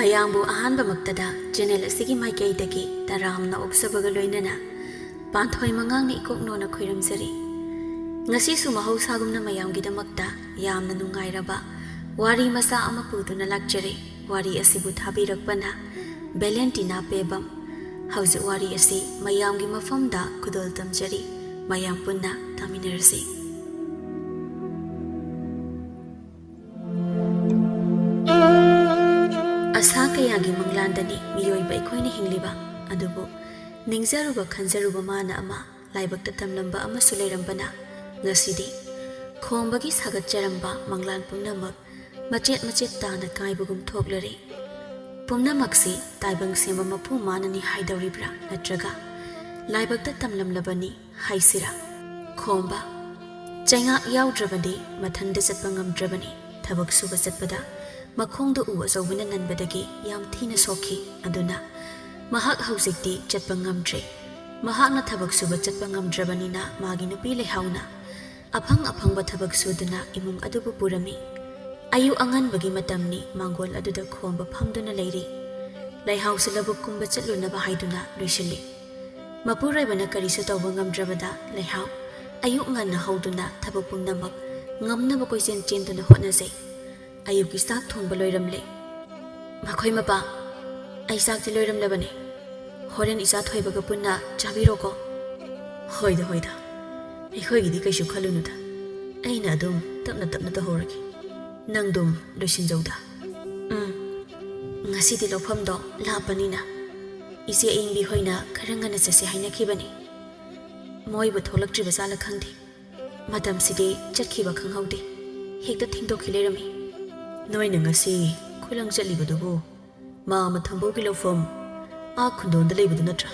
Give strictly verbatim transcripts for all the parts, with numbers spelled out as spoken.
ꯃꯌꯥꯝꯕꯨ ꯑꯍꯥꯟꯕꯃꯛꯇꯗ ꯆꯦꯅꯦꯜ ꯑꯁꯤꯒꯤ ꯃꯥꯏꯀꯩꯗꯒꯤ ꯇꯔꯥꯝꯅ ꯑꯣꯛꯆꯕꯒ ꯂꯣꯏꯅꯅ ꯄꯥꯟꯊꯣꯏ ꯃꯉꯥꯡꯅ ꯏꯀꯣꯛ ꯅꯣꯟꯅ ꯈꯣꯏꯔꯝꯖꯔꯤ꯫ ꯉꯁꯤꯁꯨ ꯃꯍꯧꯁꯥꯒꯨꯝꯅ ꯃꯌꯥꯝꯒꯤꯗꯃꯛꯇ ꯌꯥꯝꯅ ꯅꯨꯡꯉꯥꯏꯔꯕ ꯋꯥꯔꯤ ꯃꯆꯥ ꯑꯃ ꯄꯨꯗꯨꯅ ꯂꯥꯛꯆꯔꯦ꯫ ꯋꯥꯔꯤ ꯑꯁꯤꯕꯨ ꯊꯥꯕꯤꯔꯛꯄꯅ ꯚꯦꯂꯦꯟꯇꯤꯅꯥ ꯄꯦꯕꯝ꯫ ꯍꯧꯖꯤꯛ ꯋꯥꯔꯤ ꯑꯁꯤ ꯃꯌꯥꯝꯒꯤ ꯃꯐꯝꯗ ꯈꯨꯗꯣꯜ ꯇꯝꯖꯔꯤ꯫ ꯃꯌꯥꯝ ꯄꯨꯟꯅ ꯇꯥꯃꯤꯟꯅꯔꯁꯤ꯫ ꯑꯁꯥ ꯀꯌꯥꯒꯤ ꯃꯪꯂꯥꯟꯗꯅꯤ ꯃꯤꯑꯣꯏꯕ ꯑꯩꯈꯣꯏꯅ ꯍꯤꯡꯂꯤꯕ꯫ ꯑꯗꯨꯕꯨ ꯅꯤꯡꯖꯔꯨꯕ ꯈꯟꯖꯔꯨꯕ ꯃꯥꯅ ꯑꯃ, ꯂꯥꯏꯕꯛꯇ ꯇꯝꯂꯝꯕ ꯑꯃꯁꯨ ꯂꯩꯔꯝꯕꯅ ꯉꯁꯤꯗꯤ ꯈꯣꯝꯕꯒꯤ ꯁꯥꯒꯠꯆꯔꯝꯕ ꯃꯪꯂꯥꯟ ꯄꯨꯝꯅꯃꯛ ꯃꯆꯦꯠ ꯃꯆꯦꯠ ꯇꯥꯅ ꯀꯥꯏꯕꯒꯨꯝ ꯊꯣꯛꯂꯔꯦ꯫ ꯄꯨꯝꯅꯃꯛꯁꯤ ꯇꯥꯏꯕꯪ ꯁꯦꯝꯕ ꯃꯄꯨ ꯃꯥꯅꯅꯤ ꯍꯥꯏꯗꯧꯔꯤꯕ꯭ꯔꯥ, ꯅꯠꯇ꯭ꯔꯒ ꯂꯥꯏꯕꯛꯇ ꯇꯝꯂꯝꯂꯕꯅꯤ ꯍꯥꯏꯁꯤꯔꯥ? ꯈꯣꯝꯕ ꯆꯩꯉꯥꯛ ꯌꯥꯎꯗ꯭ꯔꯕꯗꯤ ꯃꯊꯟꯗ ꯆꯠꯄ ꯉꯝꯗ꯭ꯔꯕꯅꯤ꯫ ꯊꯕꯛ ꯁꯨꯕ ꯆꯠꯄꯗ ꯃꯈꯣꯡꯗ ꯎ ꯑꯆꯧꯕꯅ ꯅꯟꯕꯗꯒꯤ ꯌꯥꯝ ꯊꯤꯅ ꯁꯣꯛꯈꯤ꯫ ꯑꯗꯨꯅ ꯃꯍꯥꯛ ꯍꯧꯖꯤꯛꯇꯤ ꯆꯠꯄ ꯉꯝꯗ꯭ꯔꯦ꯫ ꯃꯍꯥꯛꯅ ꯊꯕꯛ ꯁꯨꯕ ꯆꯠꯄ ꯉꯝꯗ꯭ꯔꯕꯅꯤꯅ ꯃꯥꯒꯤ ꯅꯨꯄꯤ ꯂꯩꯍꯥꯎꯅ ꯑꯐꯪ ꯑꯐꯪꯕ ꯊꯕꯛ ꯁꯨꯗꯨꯅ ꯏꯃꯨꯡ ꯑꯗꯨꯕꯨ ꯄꯨꯔꯝꯃꯤ꯫ ꯑꯌꯨꯛ ꯑꯉꯟꯕꯒꯤ ꯃꯇꯝꯅꯤ꯫ ꯃꯥꯡꯒꯣꯜ ꯑꯗꯨꯗ ꯈꯣꯝꯕ ꯐꯝꯗꯨꯅ ꯂꯩꯔꯤ꯫ ꯂꯩꯍꯥꯎꯁꯨ ꯂꯧꯕꯨꯛ ꯀꯨꯝꯕ ꯆꯠꯂꯨꯅꯕ ꯍꯥꯏꯗꯨꯅ ꯂꯣꯏꯁꯤꯜꯂꯤ꯫ ꯃꯄꯨꯔꯣꯏꯕꯅ ꯀꯔꯤꯁꯨ ꯇꯧꯕ ꯉꯝꯗ꯭ꯔꯕꯗ ꯂꯩꯍꯥꯎ ꯑꯌꯨꯛ ꯉꯟꯅ ꯍꯧꯗꯨꯅ ꯊꯕꯛ ꯄꯨꯝꯅꯃꯛ ꯉꯝꯅꯕ ꯀꯣꯏꯆꯦꯟ ꯆꯦꯟꯗꯨꯅ ꯍꯣꯠꯅꯖꯩ꯫ ꯑꯌꯨꯛꯀꯤ ꯆꯥꯛ ꯊꯣꯡꯕ ꯂꯣꯏꯔꯝꯂꯦ꯫ "ꯃꯈꯣꯏ ꯃꯄꯥ, ꯑꯩ ꯆꯥꯛꯇꯤ ꯂꯣꯏꯔꯝꯂꯕꯅꯤ꯫ ꯍꯣꯔꯦꯟ ꯏꯆꯥ ꯊꯣꯏꯕꯒ ꯄꯨꯟꯅ ꯆꯥꯕꯤꯔꯣꯀꯣ꯫" "ꯍꯣꯏꯗ, ꯍꯣꯏꯗ, ꯑꯩꯈꯣꯏꯒꯤꯗꯤ ꯀꯩꯁꯨ ꯈꯜꯂꯨꯅꯨꯗ꯫ ꯑꯩꯅ ꯑꯗꯨꯝ ꯇꯞꯅ ꯇꯞꯅ ꯇꯧꯍꯧꯔꯒꯦ꯫ ꯅꯪꯗꯨꯝ ꯂꯣꯏꯁꯤꯟꯖꯧꯗ꯫" "ꯎꯝ, ꯉꯁꯤꯗꯤ ꯂꯧꯐꯝꯗꯣ ꯂꯥꯞꯄꯅꯤꯅ ꯏꯆꯦ ꯑꯏꯪꯕꯤ ꯍꯣꯏꯅ ꯈꯔ ꯉꯟꯅ ꯆꯠꯁꯦ ꯍꯥꯏꯅꯈꯤꯕꯅꯤ꯫ ꯃꯣꯏꯕꯨ ꯊꯣꯛꯂꯛꯇ꯭ꯔꯤꯕ ꯖꯥꯠꯂ ꯈꯪꯗꯦ꯫ ꯃꯇꯝꯁꯤꯗꯤ ꯆꯠꯈꯤꯕ ꯈꯪꯍꯧꯗꯦ꯫ ꯍꯦꯛꯇ ꯊꯦꯡꯗꯣꯛꯈꯤ ꯂꯩꯔꯝꯃꯤ꯫" "ꯅꯣꯏꯅ ꯉꯁꯤ ꯈꯨꯂꯪ ꯆꯠꯂꯤꯕꯗꯨꯕꯨ ꯃꯥꯝꯃ ꯊꯝꯕꯧꯒꯤ ꯂꯧꯐꯝ ꯑꯥ ꯈꯨꯟꯗꯣꯟꯗ ꯂꯩꯕꯗꯨ ꯅꯠꯇ꯭ꯔꯥ?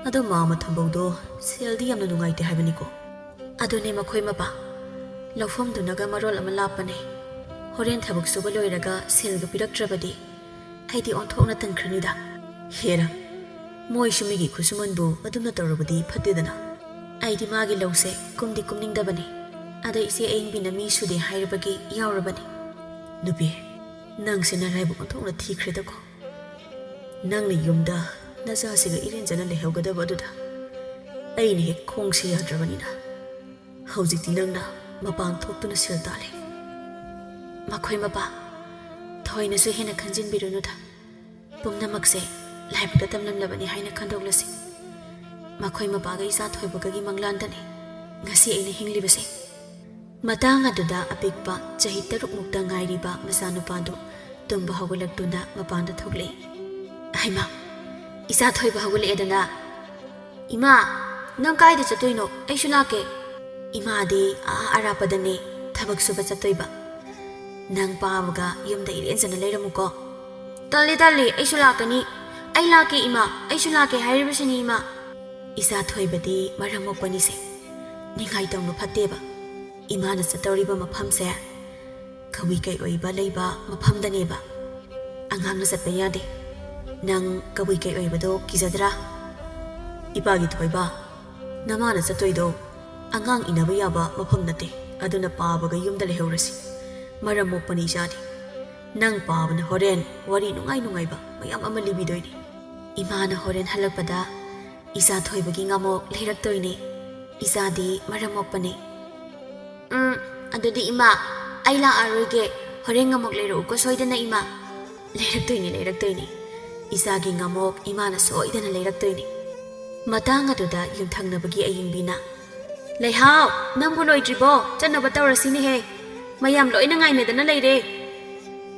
ꯑꯗꯣ ꯃꯥꯝꯃ ꯊꯝꯕꯧꯗꯣ ꯁꯦꯜꯗꯤ ꯌꯥꯝꯅ ꯅꯨꯡꯉꯥꯏꯇꯦ ꯍꯥꯏꯕꯅꯤꯀꯣ?" "ꯑꯗꯨꯅꯦ ꯃꯈꯣꯏ ꯃꯄꯥ, ꯂꯧꯐꯝꯗꯨꯅꯒ ꯃꯔꯣꯜ ꯑꯃ ꯂꯥꯞꯄꯅꯦ꯫ ꯍꯣꯔꯦꯟ ꯊꯕꯛ ꯁꯨꯕ ꯂꯣꯏꯔꯒ ꯁꯦꯜꯒ ꯄꯤꯔꯛꯇ꯭ꯔꯕꯗꯤ ꯑꯩꯗꯤ ꯑꯣꯟꯊꯣꯛꯅ ꯇꯟꯈ꯭ꯔꯅꯤꯗ꯫" "ꯍꯦꯔꯥ, ꯃꯣꯏꯁꯨ ꯃꯤꯒꯤ ꯈꯨꯠꯁꯨꯃꯟꯕꯨ ꯑꯗꯨꯝꯅ ꯇꯧꯔꯕꯗꯤ ꯐꯠꯇꯦꯗꯅ꯫ ꯑꯩꯗꯤ ꯃꯥꯒꯤ ꯂꯧꯁꯦ ꯀꯨꯝꯗꯤ ꯀꯨꯝꯅꯤꯡꯗꯕꯅꯤ꯫ ꯑꯗ ꯏꯆꯦ ꯑꯏꯪꯕꯤꯅ ꯃꯤ ꯁꯨꯗꯦ ꯍꯥꯏꯔꯕꯒꯤ ꯌꯥꯎꯔꯕꯅꯤ꯫" "ꯅꯨꯄꯤ, "ꯅꯪꯁꯦ ꯅꯔꯥꯏꯕꯛ ꯑꯣꯟꯊꯣꯛꯅ ꯊꯤꯈ꯭ꯔꯦꯗꯀꯣ꯫ ꯅꯪꯅ ꯌꯨꯝꯗ ꯅꯆꯥꯁꯤꯒ ꯏꯔꯦꯟꯖꯅ ꯂꯩꯍꯧꯒꯗꯕ ꯑꯗꯨꯗ ꯑꯩꯅ ꯍꯦꯛ ꯈꯣꯡꯁꯤ ꯌꯥꯗ꯭ꯔꯕꯅꯤꯅ ꯍꯧꯖꯤꯛꯇꯤ ꯅꯪꯅ ꯃꯄꯥꯟ ꯊꯣꯛꯇꯨꯅ ꯁꯦꯜ ꯇꯥꯜꯂꯦ꯫ ꯃꯈꯣꯏ ꯃꯄꯥ, ꯊꯣꯏꯅꯁꯨ ꯍꯦꯟꯅ ꯈꯟꯖꯤꯟꯕꯤꯔꯨꯅꯨꯗ꯫ ꯄꯨꯝꯅꯃꯛꯁꯦ ꯂꯥꯏꯕꯛꯇ ꯇꯝꯂꯝꯂꯕꯅꯤ ꯍꯥꯏꯅ ꯈꯟꯗꯣꯛꯂꯁꯤ꯫ ꯃꯈꯣꯏ ꯃꯄꯥꯒ ꯏꯆꯥ ꯊꯣꯏꯕꯒꯒꯤ ꯃꯪꯂꯥꯟꯗꯅꯤ ꯉꯁꯤ ꯑꯩꯅ ꯍꯤꯡꯂꯤꯕꯁꯦ꯫" ꯃꯇꯥꯡ ꯑꯗꯨꯗ ꯑꯄꯤꯛꯄ ꯆꯍꯤ ꯇꯔꯨꯛ ꯃꯨꯛꯇ ꯉꯥꯏꯔꯤꯕ ꯃꯆꯥꯅꯨꯄꯥꯗꯨ ꯇꯨꯝꯕ ꯍꯧꯒꯠꯂꯛꯇꯨꯅ ꯃꯄꯥꯟꯗ ꯊꯣꯛꯂꯛꯏ꯫ "ꯍꯩꯃꯥ, ꯏꯆꯥ ꯊꯣꯏꯕ ꯍꯧꯒꯠꯂꯛꯑꯦꯗꯅ꯫ ꯏꯃꯥ, ꯅꯪ ꯀꯥꯏꯗ ꯆꯠꯇꯣꯏꯅꯣ? ꯑꯩꯁꯨ ꯂꯥꯛꯀꯦ꯫" "ꯏꯃꯥꯗꯤ ꯑꯥ ꯑꯔꯥꯞꯄꯗꯅꯦ ꯊꯕꯛ ꯁꯨꯕ ꯆꯠꯇꯣꯏꯕ꯫ ꯅꯪ ꯄꯥꯕꯒ ꯌꯨꯝꯗ ꯏꯔꯦꯟꯖꯅ ꯂꯩꯔꯝꯃꯨꯀꯣ꯫" "ꯇꯜꯂꯤ, ꯇꯜꯂꯤ, ꯑꯩꯁꯨ ꯂꯥꯛꯀꯅꯤ꯫ ꯑꯩ ꯂꯥꯛꯀꯦ ꯏꯃꯥ, ꯑꯩꯁꯨ ꯂꯥꯛꯀꯦ ꯍꯥꯏꯔꯤꯕꯁꯤꯅꯤ ꯏꯃꯥ꯫" ꯏꯆꯥ ꯊꯣꯏꯕꯗꯤ ꯃꯔꯝ ꯃꯣꯛꯄꯅꯤꯁꯦ꯫ ꯅꯤꯡꯉꯥꯏ ꯇꯧꯅꯨ ꯐꯠꯇꯦꯕ꯫ ꯏꯃꯥꯅ ꯆꯠꯇꯧꯔꯤꯕ ꯃꯐꯝꯁꯦ ꯀꯕꯨꯏ ꯀꯩꯑꯣꯏꯕ ꯂꯩꯕ ꯃꯐꯝꯗꯅꯦꯕ꯫ ꯑꯉꯥꯡꯅ ꯆꯠꯄ ꯌꯥꯗꯦ꯫ ꯅꯪ ꯀꯕꯨꯏ ꯀꯩꯑꯣꯏꯕꯗꯣ ꯀꯤꯖꯗ꯭ꯔꯥ? "ꯏꯄꯥꯒꯤ ꯊꯣꯏꯕ, ꯅꯃꯥꯅ ꯆꯠꯇꯣꯏꯗꯣ ꯑꯉꯥꯡ ꯏꯟꯅꯕ ꯌꯥꯕ ꯃꯐꯝ ꯅꯠꯇꯦ꯫ ꯑꯗꯨꯅ ꯄꯥꯕꯒ ꯌꯨꯝꯗ ꯂꯩꯍꯧꯔꯁꯤ꯫ ꯃꯔꯝ ꯃꯣꯛꯄꯅꯤ ꯏꯆꯥꯗꯤ꯫ ꯅꯪ ꯄꯥꯕꯅ ꯍꯣꯔꯦꯟ ꯋꯥꯔꯤ ꯅꯨꯡꯉꯥꯏ ꯅꯨꯡꯉꯥꯏꯕ ꯃꯌꯥꯝ ꯑꯃ ꯂꯤꯕꯤꯗꯣꯏꯅꯤ꯫" ꯏꯃꯥꯅ ꯍꯣꯔꯦꯟ ꯍꯜꯂꯛꯄꯗ ꯏꯆꯥ ꯊꯣꯏꯕꯒꯤ ꯉꯥꯃꯣꯛ ꯂꯩꯔꯛꯇꯣꯏꯅꯦ꯫ ꯏꯆꯥꯗꯤ ꯃꯔꯝ ꯃꯣꯛꯄꯅꯦ꯫ "ꯎꯝ, ꯑꯗꯨꯗꯤ ꯏꯃꯥ, ꯑꯩ ꯂꯥꯛꯑꯔꯣꯏꯒꯦ꯫ ꯍꯣꯔꯦꯟ ꯉꯥꯃꯣꯛ ꯂꯩꯔꯛꯎꯀꯣ ꯁꯣꯏꯗꯅ ꯏꯃꯥ꯫" "ꯂꯩꯔꯛꯇꯣꯏꯅꯤ, ꯂꯩꯔꯛꯇꯣꯏꯅꯤ꯫ ꯏꯆꯥꯒꯤ ꯉꯥꯃꯣꯛ ꯏꯃꯥꯅ ꯁꯣꯏꯗꯅ ꯂꯩꯔꯛꯇꯣꯏꯅꯤ꯫" ꯃꯇꯥꯡ ꯑꯗꯨꯗ ꯌꯨꯝꯊꯪꯅꯕꯒꯤ ꯑꯌꯤꯡꯕꯤꯅ, "ꯂꯩꯍꯥꯎ, ꯅꯪꯕꯨ ꯂꯣꯏꯗ꯭ꯔꯤꯕꯣ? ꯆꯠꯅꯕ ꯇꯧꯔꯁꯤꯅꯦꯍꯦ꯫ ꯃꯌꯥꯝ ꯂꯣꯏꯅ ꯉꯥꯏꯅꯗꯅ ꯂꯩꯔꯦ꯫"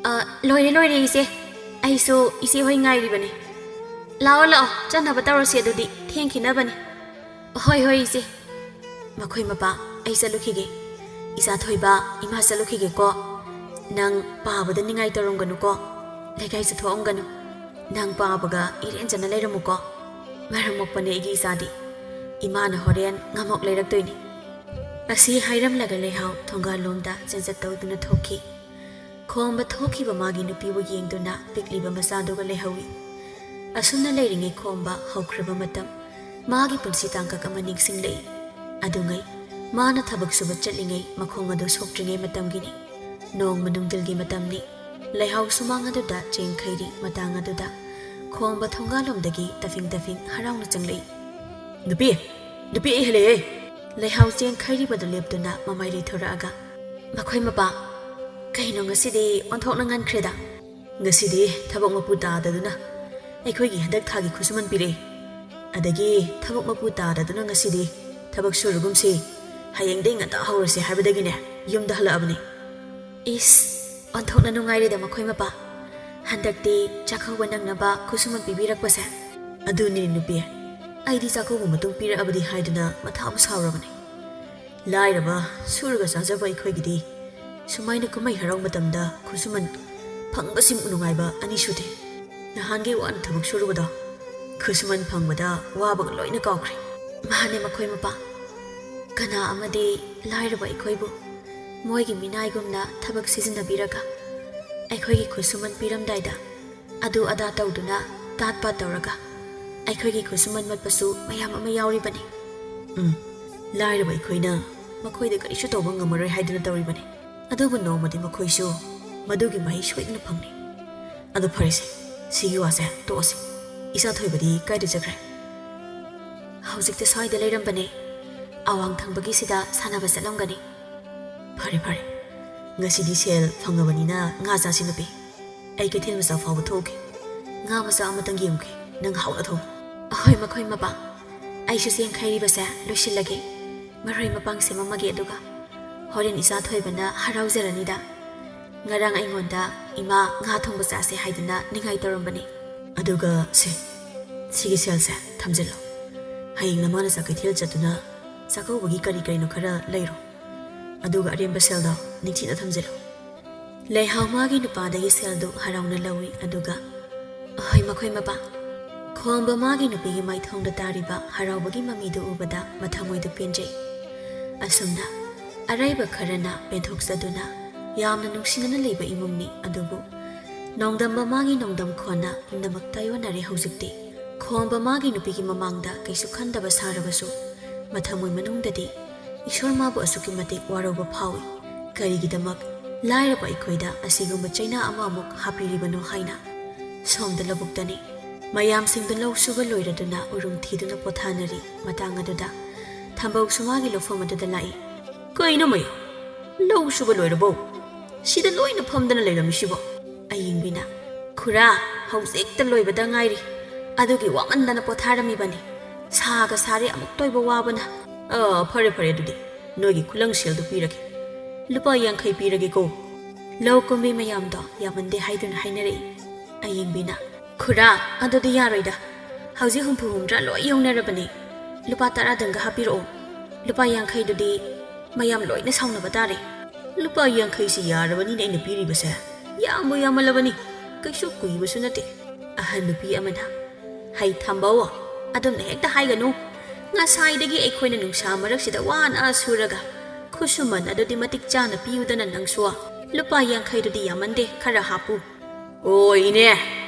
"ꯑ, ꯂꯣꯏꯔꯦ, ꯂꯣꯏꯔꯦ ꯏꯆꯦ꯫ ꯑꯩꯁꯨ ꯏꯆꯦ ꯍꯣꯏ ꯉꯥꯏꯔꯤꯕꯅꯦ꯫ ꯂꯥꯛꯑꯣ, ꯂꯥꯛꯑꯣ, ꯆꯠꯅꯕ ꯇꯧꯔꯁꯤ ꯑꯗꯨꯗꯤ, ꯊꯦꯡꯈꯤꯅꯕꯅꯤ꯫" "ꯍꯣꯏ, ꯍꯣꯏ ꯏꯆꯦ꯫" "ꯃꯈꯣꯏ ꯃꯄꯥ, ꯑꯩ ꯆꯠꯂꯨꯈꯤꯒꯦ꯫ ꯏꯆꯥ ꯊꯣꯏꯕ, ꯏꯃꯥ ꯆꯠꯂꯨꯈꯤꯒꯦꯀꯣ꯫ ꯅꯪ ꯄꯥꯕꯗ ꯅꯤꯡꯉꯥꯏ ꯇꯧꯔꯝꯒꯅꯨꯀꯣ꯫ ꯂꯩꯀꯥꯏ ꯆꯠꯊꯣꯛꯑꯝꯒꯅꯨ꯫ ꯅꯪ ꯄꯥꯕꯒ ꯏꯔꯦꯟꯖꯅ ꯂꯩꯔꯝꯃꯨꯀꯣ꯫ ꯃꯔꯝ ꯃꯣꯛꯄꯅꯦ ꯑꯩꯒꯤ ꯏꯆꯥꯗꯤ꯫ ꯏꯃꯥꯅ ꯍꯣꯔꯦꯟ ꯉꯥꯃꯣꯛ ꯂꯩꯔꯛꯇꯣꯏꯅꯤ꯫" ꯑꯁꯤ ꯍꯥꯏꯔꯝꯂꯒ ꯂꯩꯍꯥꯎ ꯊꯣꯡꯒꯥꯜꯂꯣꯝꯗ ꯆꯦꯟꯆꯠ ꯇꯧꯗꯨꯅ ꯊꯣꯛꯈꯤ꯫ ꯈꯣꯝꯕ ꯊꯣꯛꯈꯤꯕ ꯃꯥꯒꯤ ꯅꯨꯄꯤꯕꯨ ꯌꯦꯡꯗꯨꯅ ꯄꯤꯛꯂꯤꯕ ꯃꯆꯥꯗꯨꯒ ꯂꯩꯍꯧꯏ꯫ ꯑꯁꯨꯝꯅ ꯂꯩꯔꯤꯉꯩ ꯈꯣꯝꯕ ꯍꯧꯈ꯭ꯔꯕ ꯃꯇꯝ, ꯃꯥꯒꯤ ꯄꯨꯟꯁꯤ ꯇꯥꯡꯀꯛ ꯑꯃ ꯅꯤꯡꯁꯤꯡꯂꯛꯏ꯫ ꯑꯗꯨꯉꯩ ꯃꯥꯅ ꯊꯕꯛ ꯁꯨꯕ ꯆꯠꯂꯤꯉꯩ ꯃꯈꯣꯡ ꯑꯗꯨ ꯁꯣꯛꯇ꯭ꯔꯤꯉꯩ ꯃꯇꯝꯒꯤꯅꯤ꯫ ꯅꯣꯡꯃ ꯅꯨꯡꯊꯤꯜꯒꯤ ꯃꯇꯝꯅꯤ꯫ ꯂꯩꯍꯥꯎ ꯁꯨꯃꯥꯡ ꯑꯗꯨꯗ ꯆꯦꯟꯈꯩꯔꯤ ꯃꯇꯥꯡ ꯑꯗꯨꯗ ꯈꯣꯡꯕ ꯊꯣꯡꯒꯥꯜꯂꯣꯝꯗꯒꯤ ꯇꯐꯤꯡ ꯇꯐꯤꯡ ꯍꯔꯥꯎꯅ ꯆꯪꯂꯛꯏ꯫ "ꯅꯨꯄꯤ, ꯅꯨꯄꯤ, ꯑꯩ ꯍꯜꯂꯛꯑꯦ!" ꯂꯩꯍꯥꯎ ꯆꯦꯟꯈꯩꯔꯤꯕꯗꯨ ꯂꯦꯞꯇꯨꯅ ꯃꯃꯥꯏ ꯂꯩꯊꯣꯔꯛꯑꯒ, "ꯃꯈꯣꯏ ꯃꯄꯥ, ꯀꯩꯅꯣ ꯉꯁꯤꯗꯤ ꯑꯣꯟꯊꯣꯛꯅ ꯉꯟꯈ꯭ꯔꯦꯗ?" "ꯉꯁꯤꯗꯤ ꯊꯕꯛ ꯃꯄꯨ ꯇꯥꯗꯗꯨꯅ ꯑꯩꯈꯣꯏꯒꯤ ꯍꯟꯗꯛ ꯊꯥꯒꯤ ꯈꯨꯠꯁꯨꯃꯟ ꯄꯤꯔꯛꯏ꯫ ꯑꯗꯒꯤ ꯊꯕꯛ ꯃꯄꯨ ꯇꯥꯗꯗꯨꯅ ꯉꯁꯤꯗꯤ ꯊꯕꯛ ꯁꯨꯔꯒꯨꯝꯁꯤ, ꯍꯌꯦꯡꯗꯩ ꯉꯟꯇꯥ ꯍꯧꯔꯁꯤ ꯍꯥꯏꯕꯗꯒꯤꯅꯦ ꯌꯨꯝꯗ ꯍꯜꯂꯛꯑꯕꯅꯤ꯫" "ꯏꯁ, ꯑꯣꯟꯊꯣꯛꯅ ꯅꯨꯡꯉꯥꯏꯔꯦꯗ ꯃꯈꯣꯏ ꯃꯄꯥ꯫ ꯍꯟꯗꯛꯇꯤ ꯆꯥꯛꯀꯧꯕ ꯅꯪꯅꯕ ꯈꯨꯠꯁꯨꯃꯟ ꯄꯤꯕꯤꯔꯛꯄꯁꯦ꯫" "ꯑꯗꯨꯅꯤ ꯅꯨꯄꯤ, ꯑꯩꯗꯤ ꯆꯥꯛꯀꯧꯕ ꯃꯇꯨꯡ ꯄꯤꯔꯛꯑꯕꯗꯤ ꯍꯥꯏꯗꯨꯅ ꯃꯊꯥꯕꯨ ꯁꯥꯎꯔꯕꯅꯤ꯫ ꯂꯥꯏꯔꯕ, ꯁꯨꯔꯒ ꯆꯥꯖꯕ ꯑꯩꯈꯣꯏꯒꯤꯗꯤ ꯁꯨꯃꯥꯏꯅ ꯀꯨꯝꯍꯩ ꯍꯔꯥꯎ ꯃꯇꯝꯗ ꯈꯨꯠꯁꯨꯃꯟ ꯐꯪꯕꯁꯤꯃꯨꯛ ꯅꯨꯡꯉꯥꯏꯕ ꯑꯅꯤ ꯁꯨꯗꯦ꯫ ꯅꯍꯥꯟꯒꯤ ꯋꯥꯅ ꯊꯕꯛ ꯁꯨꯔꯨꯕꯗꯣ ꯈꯨꯠꯁꯨꯃꯟ ꯐꯪꯕꯗ ꯋꯥꯕꯒ ꯂꯣꯏꯅ ꯀꯥꯎꯈ꯭ꯔꯦ꯫" "ꯃꯥꯅꯦ ꯃꯈꯣꯏ ꯃꯄꯥ, ꯀꯅꯥ ꯑꯃꯗꯤ ꯂꯥꯏꯔꯕ ꯑꯩꯈꯣꯏꯕꯨ ꯃꯣꯏꯒꯤ ꯃꯤꯅꯥꯏꯒꯨꯝꯅ ꯊꯕꯛ ꯁꯤꯖꯤꯟꯅꯕꯤꯔꯒ ꯑꯩꯈꯣꯏꯒꯤ ꯈꯨꯠꯁꯨꯃꯟ ꯄꯤꯔꯝꯗꯥꯏꯗ ꯑꯗꯨ ꯑꯗꯥ ꯇꯧꯗꯨꯅ ꯇꯥꯠ ꯄꯥꯠ ꯇꯧꯔꯒ ꯑꯩꯈꯣꯏꯒꯤ ꯈꯨꯠꯁꯨꯃꯟ ꯃꯠꯄꯁꯨ ꯃꯌꯥꯝ ꯑꯃ ꯌꯥꯎꯔꯤꯕꯅꯤ꯫" "ꯎꯝ, ꯂꯥꯏꯔꯕ ꯑꯩꯈꯣꯏꯅ ꯃꯈꯣꯏꯗ ꯀꯔꯤꯁꯨ ꯇꯧꯕ ꯉꯝꯃꯔꯣꯏ ꯍꯥꯏꯗꯨꯅ ꯇꯧꯔꯤꯕꯅꯤ꯫ ꯑꯗꯨꯕꯨ ꯅꯣꯡꯃꯗꯤ ꯃꯈꯣꯏꯁꯨ ꯃꯗꯨꯒꯤ ꯃꯍꯩ ꯁꯣꯏꯗꯅ ꯐꯪꯅꯤ꯫ ꯑꯗꯨ ꯐꯔꯦꯁꯦ, ꯁꯤꯒꯤ ꯋꯥꯁꯦ ꯇꯣꯛꯑꯁꯤ꯫ ꯏꯆꯥ ꯊꯣꯏꯕꯗꯤ ꯀꯥꯏꯗ ꯆꯠꯈ꯭ꯔꯦ?" "ꯍꯧꯖꯤꯛꯇ ꯁ꯭ꯋꯥꯏꯗ ꯂꯩꯔꯝꯕꯅꯦ꯫ ꯑꯋꯥꯡ ꯊꯪꯕꯒꯤꯁꯤꯗ ꯁꯥꯟꯅꯕ ꯆꯠꯂꯝꯒꯅꯤ꯫" "ꯐꯔꯦ, ꯐꯔꯦ꯫ ꯉꯁꯤꯗꯤ ꯁꯦꯜ ꯐꯪꯉꯕꯅꯤꯅ ꯉꯥ ꯆꯥꯁꯤ ꯅꯨꯄꯤ꯫ ꯑꯩ ꯀꯩꯊꯦꯜ ꯃꯆꯥ ꯐꯥꯎꯕ ꯊꯣꯛꯎꯒꯦ꯫ ꯉꯥ ꯃꯆꯥ ꯑꯃꯇꯪ ꯌꯦꯡꯉꯨꯒꯦ꯫ ꯅꯪ ꯍꯥꯎꯅ ꯊꯣꯡꯉꯨ꯫" "ꯑꯍꯣꯏ, ꯃꯈꯣꯏ ꯃꯄꯥ꯫ ꯑꯩꯁꯨ ꯆꯦꯡ ꯈꯩꯔꯤꯕꯁꯦ ꯂꯣꯏꯁꯤꯜꯂꯒꯦ꯫ ꯃꯔꯣꯏ ꯃꯄꯥꯡ ꯁꯦꯝꯃꯝꯃꯒꯦ, ꯑꯗꯨꯒ ꯍꯣꯔꯦꯟ ꯏꯆꯥ ꯊꯣꯏꯕꯅ ꯍꯔꯥꯎꯖꯔꯅꯤꯗ꯫ ꯉꯔꯥꯡ ꯑꯩꯉꯣꯟꯗ ꯏꯃꯥ ꯉꯥ ꯊꯣꯡꯕ ꯆꯥꯁꯦ ꯍꯥꯏꯗꯨꯅ ꯅꯤꯡꯉꯥꯏ ꯇꯧꯔꯝꯕꯅꯤ꯫" "ꯑꯗꯨꯒ ꯁꯦ, ꯁꯤꯒꯤ ꯁꯦꯜꯁꯦ ꯊꯝꯖꯤꯜꯂꯣ꯫ ꯍꯌꯦꯡ ꯅꯃꯥ ꯅꯆꯥ ꯀꯩꯊꯦꯜ ꯆꯠꯇꯨꯅ ꯆꯥꯛꯀꯧꯕꯒꯤ ꯀꯔꯤ ꯀꯔꯤꯅꯣ ꯈꯔ ꯂꯩꯔꯣ꯫ ꯑꯗꯨꯒ ꯑꯔꯦꯝꯕ ꯁꯦꯜꯗꯣ ꯅꯤꯡꯊꯤꯅ ꯊꯝꯖꯤꯜꯂꯨ꯫" ꯂꯩꯍꯥꯎ ꯃꯥꯒꯤ ꯅꯨꯄꯥꯗꯒꯤ ꯁꯦꯜꯗꯨ ꯍꯔꯥꯎꯅ ꯂꯧꯏ, ꯑꯗꯨꯒ, "ꯑꯍꯣꯏ, ꯃꯈꯣꯏ ꯃꯄꯥ꯫" ꯈꯣꯝꯕ ꯃꯥꯒꯤ ꯅꯨꯄꯤꯒꯤ ꯃꯥꯏꯊꯣꯡꯗ ꯇꯥꯔꯤꯕ ꯍꯔꯥꯎꯕꯒꯤ ꯃꯃꯤꯗꯨ ꯎꯕꯗ ꯃꯊꯃꯣꯏꯗꯨ ꯄꯦꯟꯖꯩ꯫ ꯑꯁꯨꯝꯅ ꯑꯔꯩꯕ ꯈꯔꯅ ꯄꯦꯟꯊꯣꯛꯆꯗꯨꯅ ꯌꯥꯝꯅ ꯅꯨꯡꯁꯤꯅꯅ ꯂꯩꯕ ꯏꯃꯨꯡꯅꯤ꯫ ꯑꯗꯨꯕꯨ ꯅꯣꯡꯗꯝꯕ ꯃꯥꯒꯤ ꯅꯣꯡꯗꯝ ꯈꯣꯟꯅ ꯄꯨꯝꯅꯃꯛ ꯇꯥꯏꯑꯣꯟꯅꯔꯦ ꯍꯧꯖꯤꯛꯇꯤ꯫ ꯈꯣꯝꯕ ꯃꯥꯒꯤ ꯅꯨꯄꯤꯒꯤ ꯃꯃꯥꯡꯗ ꯀꯩꯁꯨ ꯈꯟꯗꯕ ꯁꯥꯔꯕꯁꯨ, ꯃꯊꯃꯣꯏ ꯃꯅꯨꯡꯗꯗꯤ ꯏꯁꯣꯔ ꯃꯥꯕꯨ ꯑꯁꯨꯛꯀꯤ ꯃꯇꯤꯛ ꯋꯥꯔꯧꯕ ꯐꯥꯎꯏ꯫ ꯀꯔꯤꯒꯤꯗꯃꯛ ꯂꯥꯏꯔꯕ ꯑꯩꯈꯣꯏꯗ ꯑꯁꯤꯒꯨꯝꯕ ꯆꯩꯅꯥ ꯑꯃꯃꯨꯛ ꯍꯥꯞꯄꯤꯔꯤꯕꯅꯣ ꯍꯥꯏꯅ꯫ ꯁꯣꯝꯗ ꯂꯧꯕꯨꯛꯇꯅꯤ꯫ ꯃꯌꯥꯝꯁꯤꯡꯗꯨ ꯂꯧ ꯁꯨꯕ ꯂꯣꯏꯔꯗꯨꯅ ꯎꯔꯨꯝ ꯊꯤꯗꯨꯅ ꯄꯣꯊꯥꯅꯔꯤ꯫ ꯃꯇꯥꯡ ꯑꯗꯨꯗ ꯊꯝꯕꯧꯁꯨ ꯃꯥꯒꯤ ꯂꯧꯐꯝ ꯑꯗꯨꯗ ꯂꯥꯛꯏ꯫ "ꯀꯩꯅꯣ ꯃꯌꯥꯝ? ꯂꯧ ꯁꯨꯕ ꯂꯣꯏꯔꯕꯣ? ꯁꯤꯗ ꯂꯣꯏꯅ ꯐꯝꯗꯅ ꯂꯩꯔꯝꯃꯤꯁꯤꯕꯣ?" ꯑꯌꯤꯡꯕꯤꯅ, "ꯈꯨꯔꯥ, ꯍꯧꯖꯤꯛꯇ ꯂꯣꯏꯕꯗ ꯉꯥꯏꯔꯤ꯫ ꯑꯗꯨꯒꯤ ꯋꯥꯃꯟꯗꯅ ꯄꯣꯊꯥꯔꯝꯃꯤꯕꯅꯤ꯫ ꯁꯥꯒ ꯁꯥꯔꯦ ꯑꯃꯨꯛꯇ ꯑꯣꯏꯕ ꯋꯥꯕꯅ꯫ ꯑ, ꯐꯔꯦ ꯐꯔꯦ, ꯑꯗꯨꯗꯤ ꯅꯣꯏꯒꯤ ꯈꯨꯂꯪ ꯁꯦꯜꯗꯨ ꯄꯤꯔꯒꯦ꯫ ꯂꯨꯄꯥ ꯌꯥꯡꯈꯩ ꯄꯤꯔꯒꯦꯀꯣ꯫" ꯂꯧ ꯀꯨꯝꯕꯤ ꯃꯌꯥꯝꯗꯣ ꯌꯥꯝꯃꯟꯗꯦ ꯍꯥꯏꯗꯨꯅ ꯍꯥꯏꯅꯔꯛꯏ꯫ ꯑꯌꯤꯡꯕꯤꯅ, "ꯈꯨꯔꯥ, ꯑꯗꯨꯗꯤ ꯌꯥꯔꯣꯏꯗ꯫ ꯍꯧꯖꯤꯛ ꯍꯨꯝꯐꯨ ꯍꯨꯝꯗ꯭ꯔꯥ ꯂꯣꯏ ꯌꯧꯅꯔꯕꯅꯤ꯫ ꯂꯨꯄꯥ ꯇꯔꯥꯗꯪꯒ ꯍꯥꯞꯄꯤꯔꯛꯑꯣ꯫ ꯂꯨꯄꯥ ꯌꯥꯡꯈꯩꯗꯨꯗꯤ ꯃꯌꯥꯝ ꯂꯣꯏꯅ ꯁꯥꯎꯅꯕ ꯇꯥꯔꯦ꯫" "ꯂꯨꯄꯥ ꯌꯥꯡꯈꯩꯁꯤ ꯌꯥꯔꯕꯅꯤꯅ ꯑꯩꯅ ꯄꯤꯔꯤꯕꯁꯦ꯫ ꯌꯥꯝꯕꯨ ꯌꯥꯝꯃꯜꯂꯕꯅꯤ꯫ ꯀꯩꯁꯨ ꯀꯨꯏꯕꯁꯨ ꯅꯠꯇꯦ꯫" ꯑꯍꯟ ꯅꯨꯄꯤ ꯑꯃꯅ, "ꯍꯩ ꯊꯝꯕꯧ, ꯑꯗꯨꯝꯅ ꯍꯦꯛꯇ ꯍꯥꯏꯒꯅꯨ꯫ ꯉꯁꯥꯏꯗꯒꯤ ꯑꯩꯈꯣꯏꯅ ꯅꯨꯡꯁꯥ ꯃꯔꯛꯁꯤꯗ ꯋꯥꯅ ꯁꯨꯔꯒ ꯈꯨꯠꯁꯨꯃꯟ ꯑꯗꯨꯗꯤ ꯃꯇꯤꯛ ꯆꯥꯅ ꯄꯤꯌꯨꯗꯅ ꯅꯪꯁꯨ꯫ ꯂꯨꯄꯥ ꯌꯥꯡꯈꯩꯗꯨꯗꯤ ꯌꯥꯝꯃꯟꯗꯦ, ꯈꯔ ꯍꯥꯞꯄꯨ꯫" "ꯑꯣ ꯏꯅꯦ,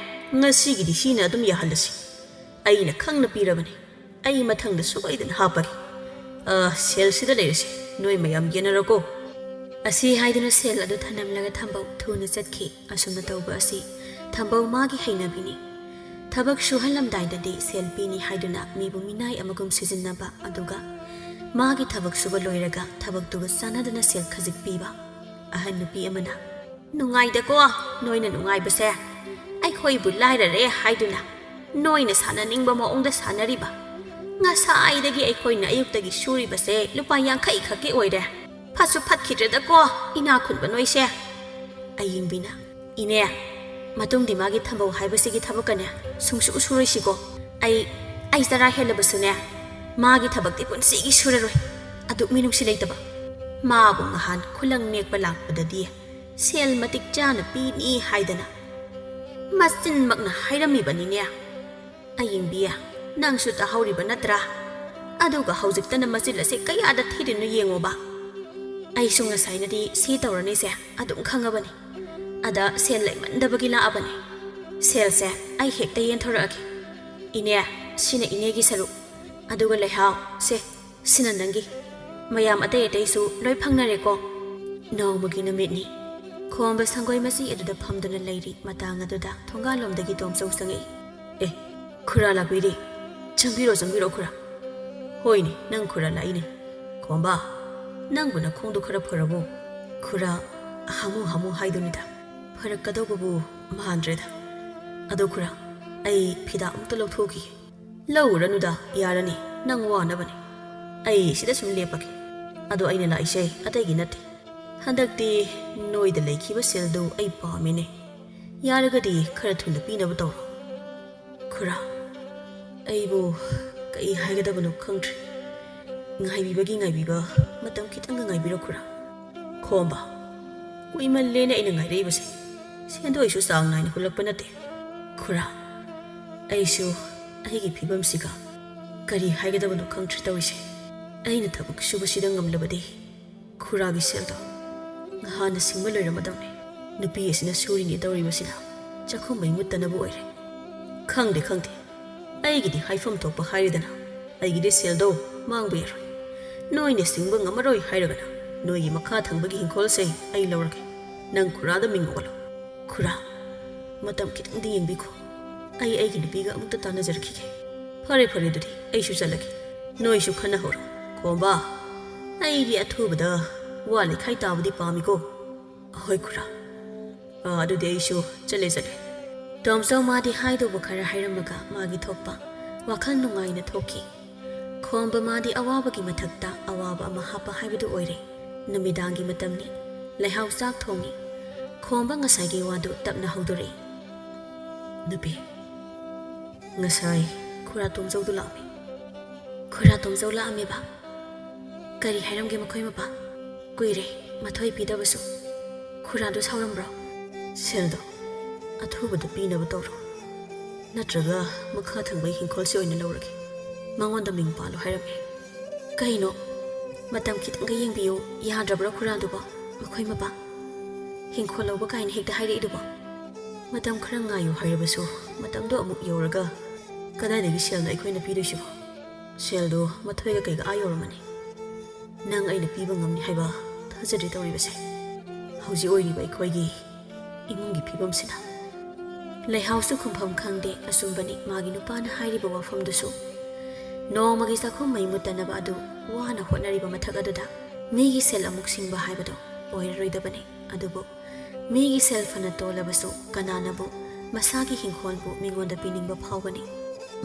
ꯉꯁꯤꯒꯤꯗꯤ ꯁꯤꯅ ꯑꯗꯨꯝ ꯌꯥꯍꯜꯂꯁꯤ꯫ ꯑꯩꯅ ꯈꯪꯅ ꯄꯤꯔꯕꯅꯤ꯫ ꯑꯩ ꯃꯊꯪꯗ ꯁꯣꯏꯗꯅ ꯍꯥꯞꯄꯒꯦ꯫ ꯑ, ꯁꯦꯜꯁꯤꯗ ꯂꯩꯔꯁꯤ꯫ ꯅꯣꯏ ꯃꯌꯥꯝ ꯌꯦꯟꯅꯔꯣꯀꯣ꯫" ꯑꯁꯤ ꯍꯥꯏꯗꯨꯅ ꯁꯦꯜ ꯑꯗꯨ ꯊꯅꯝꯂꯒ ꯊꯝꯕꯧ ꯊꯨꯅ ꯆꯠꯈꯤ꯫ ꯑꯁꯨꯝꯅ ꯇꯧꯕ ꯑꯁꯤ ꯊꯝꯕꯧ ꯃꯥꯒꯤ ꯍꯩꯅꯕꯤꯅꯤ꯫ ꯊꯕꯛ ꯁꯨꯍꯜꯂꯝꯗꯥꯏꯗꯗꯤ ꯁꯦꯜ ꯄꯤꯅꯤ ꯍꯥꯏꯗꯨꯅ ꯃꯤꯕꯨ ꯃꯤꯅꯥꯏ ꯑꯃꯒꯨꯝ ꯁꯤꯖꯤꯟꯅꯕ, ꯑꯗꯨꯒ ꯃꯥꯒꯤ ꯊꯕꯛ ꯁꯨꯕ ꯂꯣꯏꯔꯒ ꯊꯕꯛꯇꯨꯒ ꯆꯥꯟꯅꯗꯅ ꯁꯦꯜ ꯈꯖꯤꯛ ꯄꯤꯕ꯫ ꯑꯍꯟ ꯅꯨꯄꯤ ꯑꯃꯅ, "ꯅꯨꯡꯉꯥꯏꯗꯀꯣ ꯅꯣꯏꯅ ꯅꯨꯡꯉꯥꯏꯕꯁꯦ꯫ ꯑꯩꯈꯣꯏꯕꯨ ꯂꯥꯏꯔꯔꯦ ꯍꯥꯏꯗꯨꯅ ꯅꯣꯏꯅ ꯁꯥꯟꯅꯅꯤꯡꯕ ꯃꯑꯣꯡꯗ ꯁꯥꯟꯅꯔꯤꯕ꯫ ꯉꯁꯥꯏꯗꯒꯤ ꯑꯩꯈꯣꯏꯅ ꯑꯌꯨꯛꯇꯒꯤ ꯁꯨꯔꯤꯕꯁꯦ ꯂꯨꯄꯥ ꯌꯥꯡꯈꯩ ꯈꯛꯀꯤ ꯑꯣꯏꯔꯦ꯫ ꯐꯠꯁꯨ ꯐꯠꯈꯤꯗ꯭ꯔꯦꯗꯀꯣ ꯏꯅꯥꯛ ꯈꯨꯟꯕ ꯅꯣꯏꯁꯦ꯫" ꯑꯌꯤꯡꯕꯤꯅ, "ꯏꯅꯦ, ꯃꯇꯨꯡꯗꯤ ꯃꯥꯒꯤ ꯊꯝꯕꯧ ꯍꯥꯏꯕꯁꯤꯒꯤ ꯊꯕꯛꯀꯅꯦ ꯁꯨꯡꯁꯨ ꯁꯨꯔꯣꯏꯁꯤꯀꯣ꯫ ꯑꯩ, ꯑꯩ ꯆꯔꯥ ꯍꯦꯜꯂꯕꯁꯨꯅꯦ, ꯃꯥꯒꯤ ꯊꯕꯛꯇꯤ ꯄꯨꯟꯁꯤꯒꯤ ꯁꯨꯔꯔꯣꯏ꯫ ꯑꯗꯨꯛ ꯃꯤꯅꯨꯡꯁꯤ ꯂꯩꯇꯕ꯫ ꯃꯥꯕꯨ ꯉꯍꯥꯟ ꯈꯨꯂꯪ ꯅꯦꯛꯄ ꯂꯥꯛꯄꯗꯗꯤ ꯁꯦꯜ ꯃꯇꯤꯛ ꯆꯥꯅ ꯄꯤꯅꯤ ꯍꯥꯏꯗꯅ ꯃꯆꯤꯟꯃꯛꯅ ꯍꯥꯏꯔꯝꯃꯤꯕꯅꯤꯅꯦ꯫ ꯑꯌꯤꯡꯕꯤ, ꯅꯪꯁꯨ ꯇꯥꯍꯧꯔꯤꯕ ꯅꯠꯇ꯭ꯔꯥ? ꯑꯗꯨꯒ ꯍꯧꯖꯤꯛꯇꯅ ꯃꯆꯤꯜ ꯑꯁꯦ ꯀꯌꯥꯗ ꯊꯤꯔꯤꯅꯣ ꯌꯦꯡꯉꯣꯕ꯫ ꯑꯩꯁꯨ ꯉꯁꯥꯏꯅꯗꯤ ꯁꯤ ꯇꯧꯔꯅꯤꯁꯦ ꯑꯗꯨꯝ ꯈꯪꯉꯕꯅꯤ꯫ ꯑꯗ ꯁꯦꯜ ꯂꯩꯃꯟꯗꯕꯒꯤ ꯂꯥꯛꯑꯕꯅꯤ꯫ ꯁꯦꯜꯁꯦ ꯑꯩ ꯍꯦꯛꯇ ꯌꯦꯟꯊꯣꯔꯛꯑꯒꯦ꯫ ꯏꯅꯦ, ꯁꯤꯅ ꯏꯅꯦꯒꯤ ꯁꯔꯨꯛ꯫ ꯑꯗꯨꯒ ꯂꯩꯍꯥꯎ, ꯁꯦ, ꯁꯤꯅ ꯅꯪꯒꯤ꯫ ꯃꯌꯥꯝ ꯑꯇꯩ ꯑꯇꯩꯁꯨ ꯂꯣꯏ ꯐꯪꯅꯔꯦꯀꯣ꯫" ꯅꯣꯡꯃꯒꯤ ꯅꯨꯃꯤꯠꯅꯤ꯫ ꯈꯣꯝꯕ ꯁꯪꯒꯣꯏ ꯃꯆꯤ ꯑꯗꯨꯗ ꯐꯝꯗꯨꯅ ꯂꯩꯔꯤ ꯃꯇꯥꯡ ꯑꯗꯨꯗ ꯊꯣꯡꯒꯥꯜꯂꯣꯝꯗꯒꯤ ꯇꯣꯝꯆꯧ ꯆꯪꯉꯛꯏ꯫ "ꯑꯦ, ꯈꯨꯔꯥ ꯂꯥꯛꯄꯤꯔꯦ꯫ ꯆꯪꯕꯤꯔꯣ, ꯆꯪꯕꯤꯔꯣ, ꯈꯨꯔꯥ꯫ ꯍꯣꯏꯅꯦ, ꯅꯪ ꯈꯨꯔꯥ ꯂꯥꯛꯏꯅꯦ꯫ ꯈꯣꯝꯕ, ꯅꯪꯕꯨ ꯅꯈꯣꯡꯗꯣ ꯈꯔ ꯐꯔꯕꯣ?" "ꯈꯨꯔꯥ, ꯍꯥꯃꯨ ꯍꯥꯃꯨ ꯍꯥꯏꯗꯨꯅꯤꯗ꯫ ꯐꯔꯛꯀꯗꯧꯕꯕꯨ ꯃꯥꯟꯗ꯭ꯔꯦꯗ꯫ ꯑꯗꯣ ꯈꯨꯔꯥ, ꯑꯩ ꯐꯤꯗꯥꯛ ꯑꯃꯨꯛꯇ ꯂꯧꯊꯣꯛꯈꯤꯒꯦ꯫" "ꯂꯧꯔꯨꯔꯅꯨꯗ, ꯌꯥꯔꯅꯤ, ꯅꯪ ꯋꯥꯅꯕꯅꯤ꯫ ꯑꯩ ꯁꯤꯗ ꯁꯨꯝ ꯂꯦꯞꯄꯒꯦ꯫ ꯑꯗꯣ ꯑꯩꯅ ꯂꯥꯛꯏꯁꯦ ꯑꯇꯩꯒꯤ ꯅꯠꯇꯦ꯫ ꯍꯟꯗꯛꯇꯤ ꯅꯣꯏꯗ ꯂꯩꯈꯤꯕ ꯁꯦꯜꯗꯨ ꯑꯩ ꯄꯥꯝꯃꯤꯅꯦ꯫ ꯌꯥꯔꯒꯗꯤ ꯈꯔ ꯊꯨꯅ ꯄꯤꯅꯕ ꯇꯧꯔꯣ꯫" "ꯈꯨꯔꯥ, ꯑꯩꯕꯨ ꯀꯩ ꯍꯥꯏꯒꯗꯕꯅꯣ ꯈꯪꯗ꯭ꯔꯦ꯫ ꯉꯥꯏꯕꯤꯕꯒꯤ ꯉꯥꯏꯕꯤꯕ, ꯃꯇꯝ ꯈꯤꯇꯪꯒ ꯉꯥꯏꯕꯤꯔꯣ ꯈꯨꯔꯥ꯫" "ꯈꯣꯝꯕ, ꯀꯨꯏꯃꯜꯂꯦꯅ ꯑꯩꯅ ꯉꯥꯏꯔꯛꯏꯕꯁꯦ꯫ ꯁꯦꯟꯗꯣꯏꯁꯨ ꯆꯥꯡ ꯅꯥꯏꯅ ꯍꯨꯜꯂꯛꯄ ꯅꯠꯇꯦ꯫ ꯈꯨꯔꯥ, ꯑꯩꯁꯨ ꯑꯩꯒꯤ ꯐꯤꯕꯝꯁꯤꯒ ꯀꯔꯤ ꯍꯥꯏꯒꯗꯕꯅꯣ ꯈꯪꯗ꯭ꯔꯦ ꯇꯧꯔꯤꯁꯦ꯫ ꯑꯩꯅ ꯊꯕꯛ ꯁꯨꯕꯁꯤꯗ ꯉꯝꯂꯕꯗꯤ ꯈꯨꯔꯥꯒꯤ ꯁꯦꯜꯗꯣ ꯉꯍꯥꯟꯅ ꯁꯤꯡꯕ ꯂꯣꯏꯔꯝꯃꯗꯧꯅꯤ꯫ ꯅꯨꯄꯤ ꯑꯁꯤꯅ ꯁꯨꯔꯤꯅꯤ ꯇꯧꯔꯤꯕꯁꯤꯅ ꯆꯥꯛꯈꯨꯝ ꯃꯩ ꯃꯨꯠꯇꯅꯕ ꯑꯣꯏꯔꯦ꯫ ꯈꯪꯗꯦ, ꯈꯪꯗꯦ꯫ ꯑꯩꯒꯤꯗꯤ ꯍꯥꯏꯐꯝ ꯊꯣꯛꯄ ꯍꯥꯏꯔꯦꯗꯅ꯫ ꯑꯩꯒꯤꯗꯤ ꯁꯦꯜꯗꯣ ꯃꯥꯡꯕ ꯌꯥꯔꯣꯏ꯫ ꯅꯣꯏꯅ ꯁꯤꯡꯕ ꯉꯝꯃꯔꯣꯏ ꯍꯥꯏꯔꯒꯅ ꯅꯣꯏꯒꯤ ꯃꯈꯥ ꯊꯪꯕꯒꯤ ꯍꯤꯡꯈꯣꯜꯁꯦ ꯑꯩ ꯂꯧꯔꯒꯦ꯫ ꯅꯪ ꯈꯨꯔꯥꯗ ꯃꯤꯡ ꯑꯣꯜꯂꯣ꯫" "ꯈꯨꯔꯥ, ꯃꯇꯝ ꯈꯤꯇꯪꯗꯤ ꯌꯦꯡꯕꯤꯈꯣ꯫ ꯑꯩ ꯑꯩꯒꯤ ꯅꯨꯄꯤꯒ ꯑꯃꯨꯛꯇ ꯇꯥꯟꯅꯖꯔꯛꯈꯤꯒꯦ꯫" "ꯐꯔꯦ, ꯐꯔꯦ, ꯑꯗꯨꯗꯤ ꯑꯩꯁꯨ ꯆꯠꯂꯒꯦ꯫ ꯅꯣꯏꯁꯨ ꯈꯟꯅꯍꯧꯔꯣ꯫ ꯈꯣꯝꯕ, ꯑꯩꯗꯤ ꯑꯊꯨꯕꯗ ꯋꯥ ꯂꯩꯈꯥꯏ ꯇꯥꯕꯗꯤ ꯄꯥꯝꯃꯤꯀꯣ꯫" "ꯍꯣꯏ ꯈꯨꯔꯥ꯫ ꯑꯥ, ꯑꯗꯨꯗꯤ ꯑꯩꯁꯨ ꯆꯠꯂꯦ, ꯆꯠꯂꯦ꯫" ꯇꯣꯝꯆꯧ ꯃꯥꯗꯤ ꯍꯥꯏꯗꯧꯕ ꯈꯔ ꯍꯥꯏꯔꯝꯃꯒ ꯃꯥꯒꯤ ꯊꯣꯛꯄ ꯋꯥꯈꯜ ꯅꯨꯡꯉꯥꯏꯅ ꯊꯣꯛꯈꯤ꯫ ꯈꯣꯝꯕ ꯃꯥꯗꯤ ꯑꯋꯥꯕꯒꯤ ꯃꯊꯛꯇ ꯑꯋꯥꯕ ꯑꯃ ꯍꯥꯞꯄ ꯍꯥꯏꯕꯗꯨ ꯑꯣꯏꯔꯦ꯫ ꯅꯨꯃꯤꯗꯥꯡꯒꯤ ꯃꯇꯝꯅꯤ꯫ ꯂꯩꯍꯥꯎ ꯆꯥꯛ ꯊꯣꯡꯉꯤ꯫ ꯈꯣꯝꯕ ꯉꯁꯥꯏꯒꯤ ꯋꯥꯗꯨ ꯇꯞꯅ ꯍꯧꯗꯣꯔꯛꯏ꯫ "ꯅꯨꯄꯤ, ꯉꯁꯥꯏ ꯈꯨꯔꯥ ꯇꯣꯝꯆꯧꯗꯨ ꯂꯥꯛꯑꯝꯃꯤ꯫" "ꯈꯨꯔꯥ ꯇꯣꯝꯆꯧ ꯂꯥꯛꯑꯝꯃꯦꯕ? ꯀꯔꯤ ꯍꯥꯏꯔꯝꯒꯦ ꯃꯈꯣꯏ ꯃꯄꯥ? ꯀꯨꯏꯔꯦ ꯃꯊꯣꯏ ꯄꯤꯗꯕꯁꯨ꯫ ꯈꯨꯔꯥꯗꯨ ꯁꯥꯎꯔꯝꯕ꯭ꯔꯣ?" "ꯁꯦꯜꯗꯣ ꯑꯊꯨꯕꯗ ꯄꯤꯅꯕ ꯇꯧꯔꯣ, ꯅꯠꯇ꯭ꯔꯒ ꯃꯈꯥ ꯊꯪꯕꯒꯤ ꯍꯤꯡꯈꯣꯜꯁꯤ ꯑꯣꯏꯅ ꯂꯧꯔꯒꯦ꯫ ꯃꯉꯣꯟꯗ ꯃꯤꯡ ꯄꯥꯜꯂꯣ ꯍꯥꯏꯔꯝꯃꯦ꯫" "ꯀꯩꯅꯣ? ꯃꯇꯝ ꯈꯤꯇꯪꯒ ꯌꯦꯡꯕꯤꯌꯨ, ꯌꯥꯗ꯭ꯔꯕ꯭ꯔꯣ ꯈꯨꯔꯥꯗꯨꯕꯣ? ꯃꯈꯣꯏ ꯃꯄꯥ ꯍꯤꯡꯈꯣꯜ ꯂꯧꯕ ꯀꯥꯏꯅ ꯍꯦꯛꯇ ꯍꯥꯏꯔꯛꯏꯗꯨꯕꯣ?" "ꯃꯇꯝ ꯈꯔ ꯉꯥꯏꯌꯨ ꯍꯥꯏꯔꯕꯁꯨ, ꯃꯇꯝꯗꯣ ꯑꯃꯨꯛ ꯌꯧꯔꯒ ꯀꯗꯥꯏꯗꯒꯤ ꯁꯦꯜꯅꯣ ꯑꯩꯈꯣꯏꯅ ꯄꯤꯗꯣꯏꯁꯤꯕꯣ? ꯁꯦꯜꯗꯣ ꯃꯊꯣꯏꯒ ꯀꯩꯒ ꯑꯥ ꯌꯧꯔꯝꯃꯅꯤ꯫ ꯅꯪ ꯑꯩꯅ ꯄꯤꯕ ꯉꯝꯅꯤ ꯍꯥꯏꯕ ꯊꯥꯖꯗ꯭ꯔꯤ ꯇꯧꯔꯤꯕꯁꯦ꯫" ꯍꯧꯖꯤꯛ ꯑꯣꯏꯔꯤꯕ ꯑꯩꯈꯣꯏꯒꯤ ꯏꯃꯨꯡꯒꯤ ꯐꯤꯕꯝꯁꯤꯅ꯫ ꯂꯩꯍꯥꯎꯁꯨ ꯈꯨꯝꯐꯝ ꯈꯪꯗꯦ꯫ ꯑꯆꯨꯝꯕꯅꯤ, ꯃꯥꯒꯤ ꯅꯨꯄꯥꯅ ꯍꯥꯏꯔꯤꯕ ꯋꯥꯐꯝꯗꯨꯁꯨ꯫ ꯅꯣꯡꯃꯒꯤ ꯆꯥꯛꯈꯨꯝ ꯃꯩ ꯃꯨꯠꯇꯅꯕ ꯑꯗꯨ ꯋꯥꯅ ꯍꯣꯠꯅꯔꯤꯕ ꯃꯊꯛ ꯑꯗꯨꯗ ꯃꯤꯒꯤ ꯁꯦꯜ ꯑꯃꯨꯛ ꯁꯤꯡꯕ ꯍꯥꯏꯕꯗꯣ ꯑꯣꯏꯔꯔꯣꯏꯗꯕꯅꯤ꯫ ꯑꯗꯨꯕꯨ ꯃꯤꯒꯤ ꯁꯦꯜ ꯐꯅ ꯇꯣꯜꯂꯕꯁꯨ ꯀꯅꯥꯅꯕꯨ ꯃꯁꯥꯒꯤ ꯍꯤꯡꯈꯣꯜꯕꯨ ꯃꯤꯉꯣꯟꯗ ꯄꯤꯅꯤꯡꯕ ꯐꯥꯎꯒꯅꯤ?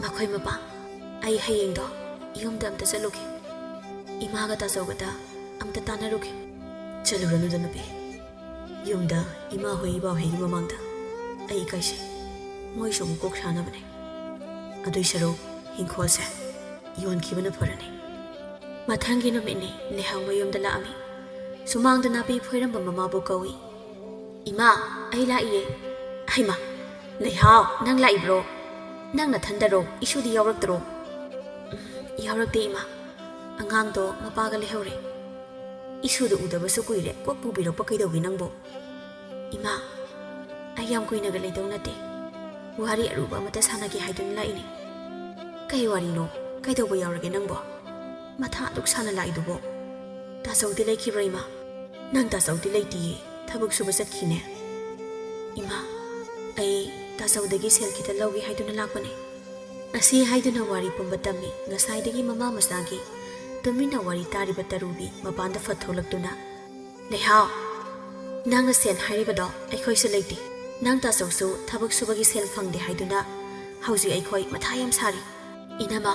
ꯃꯈꯣꯏ ꯃꯄꯥ, ꯑꯩ ꯍꯌꯦꯡꯗꯣ ꯌꯨꯝꯗ ꯑꯝꯇ ꯆꯠꯂꯨꯒꯦ꯫ ꯏꯃꯥꯒ ꯇꯥꯆꯧꯒꯗ ꯑꯝꯇ ꯇꯥꯟꯅꯔꯨꯒꯦ꯫ ꯆꯠꯂꯨꯔꯅꯨꯗ ꯅꯨꯄꯤ꯫ ꯌꯨꯝꯗ ꯏꯃꯥ ꯍꯣꯏ ꯏꯕꯥ ꯍꯣꯏꯒꯤ ꯃꯃꯥꯡꯗ ꯑꯩ ꯏꯀꯥꯏꯁꯦ꯫ ꯃꯣꯏꯁꯨ ꯑꯃꯨꯛ ꯀꯣꯛ ꯁꯥꯅꯕꯅꯦ꯫ ꯑꯗꯨꯏ ꯁꯔꯨꯛ ꯍꯤꯡꯈꯣꯜꯁꯦ ꯌꯣꯟꯈꯤꯕꯅ ꯐꯔꯅꯤ꯫ ꯃꯊꯪꯒꯤ ꯅꯨꯃꯤꯠꯅꯤ꯫ ꯂꯩꯍꯥꯎ ꯃꯌꯨꯝꯗ ꯂꯥꯛꯑꯝꯃꯤ꯫ ꯁꯨꯃꯥꯡꯗ ꯅꯥꯄꯤ ꯐꯣꯏꯔꯝꯕ ꯃꯃꯥꯕꯨ ꯀꯧꯏ꯫ "ꯏꯃꯥ, ꯑꯩ ꯂꯥꯛꯏꯌꯦ꯫" "ꯍꯩꯃꯥ, ꯂꯩꯍꯥꯎ, ꯅꯪ ꯂꯥꯛꯏꯕ꯭ꯔꯣ? ꯅꯪ ꯅꯊꯟꯗꯔꯣ? ꯏꯁꯨꯗꯤ ꯌꯥꯎꯔꯛꯇ꯭ꯔꯣ?" "ꯎꯝ, ꯌꯥꯎꯔꯛꯇꯦ ꯏꯃꯥ꯫ ꯑꯉꯥꯡꯗꯣ ꯃꯄꯥꯒ ꯂꯩꯍꯧꯔꯦ꯫" "ꯏꯁꯨꯗꯣ ꯎꯗꯕꯁꯨ ꯀꯨꯏꯔꯦ, ꯀꯣꯛ ꯄꯨꯕꯤꯔꯛꯄ ꯀꯩꯗꯧꯒꯦ ꯅꯪꯕꯣ?" "ꯏꯃꯥ, ꯑꯩ ꯌꯥꯝ ꯀꯨꯏꯅꯒ ꯂꯩꯗꯧ ꯅꯠꯇꯦ꯫ ꯋꯥꯔꯤ ꯑꯔꯨꯕ ꯑꯃꯇ ꯁꯥꯟꯅꯒꯦ ꯍꯥꯏꯗꯨꯅ ꯂꯥꯛꯏꯅꯦ꯫" "ꯀꯩ ꯋꯥꯔꯤꯅꯣ? ꯀꯩꯗꯧꯕ ꯌꯥꯎꯔꯒꯦ ꯅꯪꯕꯣ? ꯃꯊꯥ ꯑꯗꯨꯛ ꯁꯥꯅ ꯂꯥꯛꯏꯗꯨꯕꯣ?" "ꯇꯥꯆꯧꯗꯤ ꯂꯩꯈꯤꯕ꯭ꯔꯣ ꯏꯃꯥ?" "ꯅꯪ ꯇꯥꯆꯧꯗꯤ ꯂꯩꯇꯤꯌꯦ, ꯊꯕꯛ ꯁꯨꯕ ꯆꯠꯈꯤꯅꯦ꯫" "ꯏꯃꯥ, ꯑꯩ ꯇꯥꯆꯧꯗꯒꯤ ꯁꯦꯜ ꯈꯤꯇ ꯂꯧꯒꯦ ꯍꯥꯏꯗꯨꯅ ꯂꯥꯛꯄꯅꯦ꯫" ꯑꯁꯤ ꯍꯥꯏꯗꯨꯅ ꯋꯥꯔꯤ ꯄꯨꯝꯕ ꯇꯝꯃꯤ꯫ ꯉꯁꯥꯏꯗꯒꯤ ꯃꯃꯥ ꯃꯆꯥꯒꯤ ꯇꯨꯃꯤꯟꯅ ꯋꯥꯔꯤ ꯇꯥꯔꯤꯕ ꯇꯔꯨꯕꯤ ꯃꯄꯥꯟꯗ ꯐꯠ ꯊꯣꯛꯂꯛꯇꯨꯅ, "ꯂꯩꯍꯥꯎ, ꯅꯪꯅ ꯁꯦꯜ ꯍꯥꯏꯔꯤꯕꯗꯣ ꯑꯩꯈꯣꯏꯁꯨ ꯂꯩꯇꯦ꯫ ꯅꯪ ꯇꯥꯆꯧꯁꯨ ꯊꯕꯛ ꯁꯨꯕꯒꯤ ꯁꯦꯜ ꯐꯪꯗꯦ ꯍꯥꯏꯗꯨꯅ ꯍꯧꯖꯤꯛ ꯑꯩꯈꯣꯏ ꯃꯊꯥ ꯌꯥꯝ ꯁꯥꯔꯤ꯫" "ꯏꯅꯝꯃ,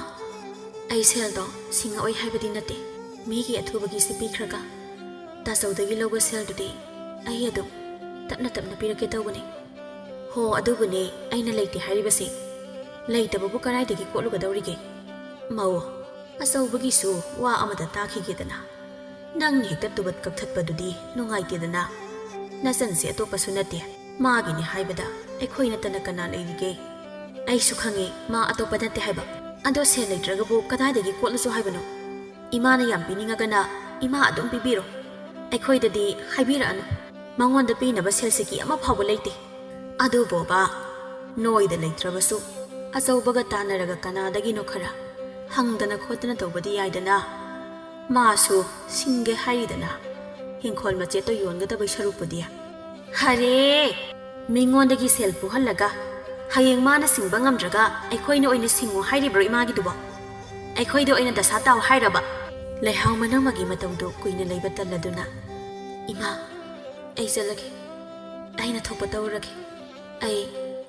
ꯑꯩ ꯁꯦꯜꯗꯣ ꯁꯤꯡꯉꯛꯑꯣꯏ ꯍꯥꯏꯕꯗꯤ ꯅꯠꯇꯦ꯫ ꯃꯤꯒꯤ ꯑꯊꯨꯕꯒꯤꯁꯤ ꯄꯤꯈ꯭ꯔꯒ ꯇꯥꯆꯧꯗꯒꯤ ꯂꯧꯕ ꯁꯦꯜꯗꯨꯗꯤ ꯑꯩ ꯑꯗꯨꯝ ꯇꯞꯅ ꯇꯞꯅ ꯄꯤꯔꯛꯀꯦ ꯇꯧꯕꯅꯦ꯫" "ꯍꯣ, ꯑꯗꯨꯕꯨꯅꯦ ꯑꯩꯅ ꯂꯩꯇꯦ ꯍꯥꯏꯔꯤꯕꯁꯦ꯫ ꯂꯩꯇꯕꯕꯨ ꯀꯗꯥꯏꯗꯒꯤ ꯀꯣꯠꯂꯨꯒꯗꯧꯔꯤꯒꯦ? ꯃꯧ, ꯑꯆꯧꯕꯒꯤꯁꯨ ꯋꯥ ꯑꯃꯗ ꯇꯥꯈꯤꯒꯦꯗꯅ꯫ ꯅꯪꯅ ꯍꯦꯛꯇ ꯇꯨꯕꯠ ꯀꯛꯊꯠꯄꯗꯨꯗꯤ ꯅꯨꯡꯉꯥꯏꯇꯦꯗꯅ꯫ ꯅꯆꯟꯁꯦ ꯑꯇꯣꯞꯄꯁꯨ ꯅꯠꯇꯦ꯫ ꯃꯥꯒꯤꯅꯤ ꯍꯥꯏꯕꯗ ꯑꯩꯈꯣꯏ ꯅꯠꯇꯅ ꯀꯅꯥ ꯂꯩꯔꯤꯒꯦ? ꯑꯩꯁꯨ ꯈꯪꯉꯦ ꯃꯥ ꯑꯇꯣꯞꯄ ꯅꯠꯇꯦ ꯍꯥꯏꯕ꯫ ꯑꯗꯣ ꯁꯦꯜ ꯂꯩꯇ꯭ꯔꯒꯕꯨ ꯀꯗꯥꯏꯗꯒꯤ ꯀꯣꯠꯂꯨꯁꯨ ꯍꯥꯏꯕꯅꯣ? ꯏꯃꯥꯅ ꯌꯥꯝ ꯄꯤꯅꯤꯡꯉꯒꯅ ꯏꯃꯥ ꯑꯗꯨꯝ ꯄꯤꯕꯤꯔꯣ꯫ ꯑꯩꯈꯣꯏꯗꯗꯤ ꯍꯥꯏꯕꯤꯔꯛꯑꯅꯨ꯫ ꯃꯉꯣꯟꯗ ꯄꯤꯅꯕ ꯁꯦꯜꯁꯤꯀꯤ ꯑꯃ ꯐꯥꯎꯕ ꯂꯩꯇꯦ꯫" "ꯑꯗꯨꯕꯣꯕ, ꯅꯣꯏꯗ ꯂꯩꯇ꯭ꯔꯕꯁꯨ ꯑꯆꯧꯕꯒ ꯇꯥꯟꯅꯔꯒ ꯀꯅꯥꯗꯒꯤꯅꯣ ꯈꯔ ꯍꯪꯗꯅ ꯈꯣꯠꯇꯅ ꯇꯧꯕꯗꯤ ꯌꯥꯏꯗꯅ꯫ ꯃꯥꯁꯨ ꯁꯤꯡꯒꯦ ꯍꯥꯏꯔꯤꯗꯅ꯫" ꯍꯤꯡꯈꯣꯜ ꯃꯆꯦꯠꯇꯣ ꯌꯣꯟꯒꯗꯕꯩ ꯁꯔꯨꯛꯄꯨꯗꯤ꯫ ꯍꯔꯦ! ꯃꯤꯉꯣꯟꯗꯒꯤ ꯁꯦꯜ ꯄꯨꯍꯜꯂꯒ ꯍꯌꯦꯡ ꯃꯥꯅ ꯁꯤꯡꯕ ꯉꯝꯗ꯭ꯔꯒ ꯑꯩꯈꯣꯏꯅ ꯑꯣꯏꯅ ꯁꯤꯡꯉꯨ ꯍꯥꯏꯔꯤꯕ꯭ꯔꯣ ꯏꯃꯥꯒꯤꯗꯨꯕꯣ? ꯑꯩꯈꯣꯏꯗ ꯑꯣꯏꯅ ꯗꯁꯥ ꯇꯥꯎ ꯍꯥꯏꯔꯕ? ꯂꯩꯍꯥꯎ ꯃꯅꯝꯃꯒꯤ ꯃꯇꯧꯗꯨ ꯀꯨꯏꯅ ꯂꯩꯕ ꯇꯜꯂꯗꯨꯅ, "ꯏꯃꯥ, ꯑꯩ ꯆꯠꯂꯒꯦ꯫ ꯑꯩꯅ ꯊꯣꯛꯄ ꯇꯧꯔꯒꯦ꯫ ꯑꯩ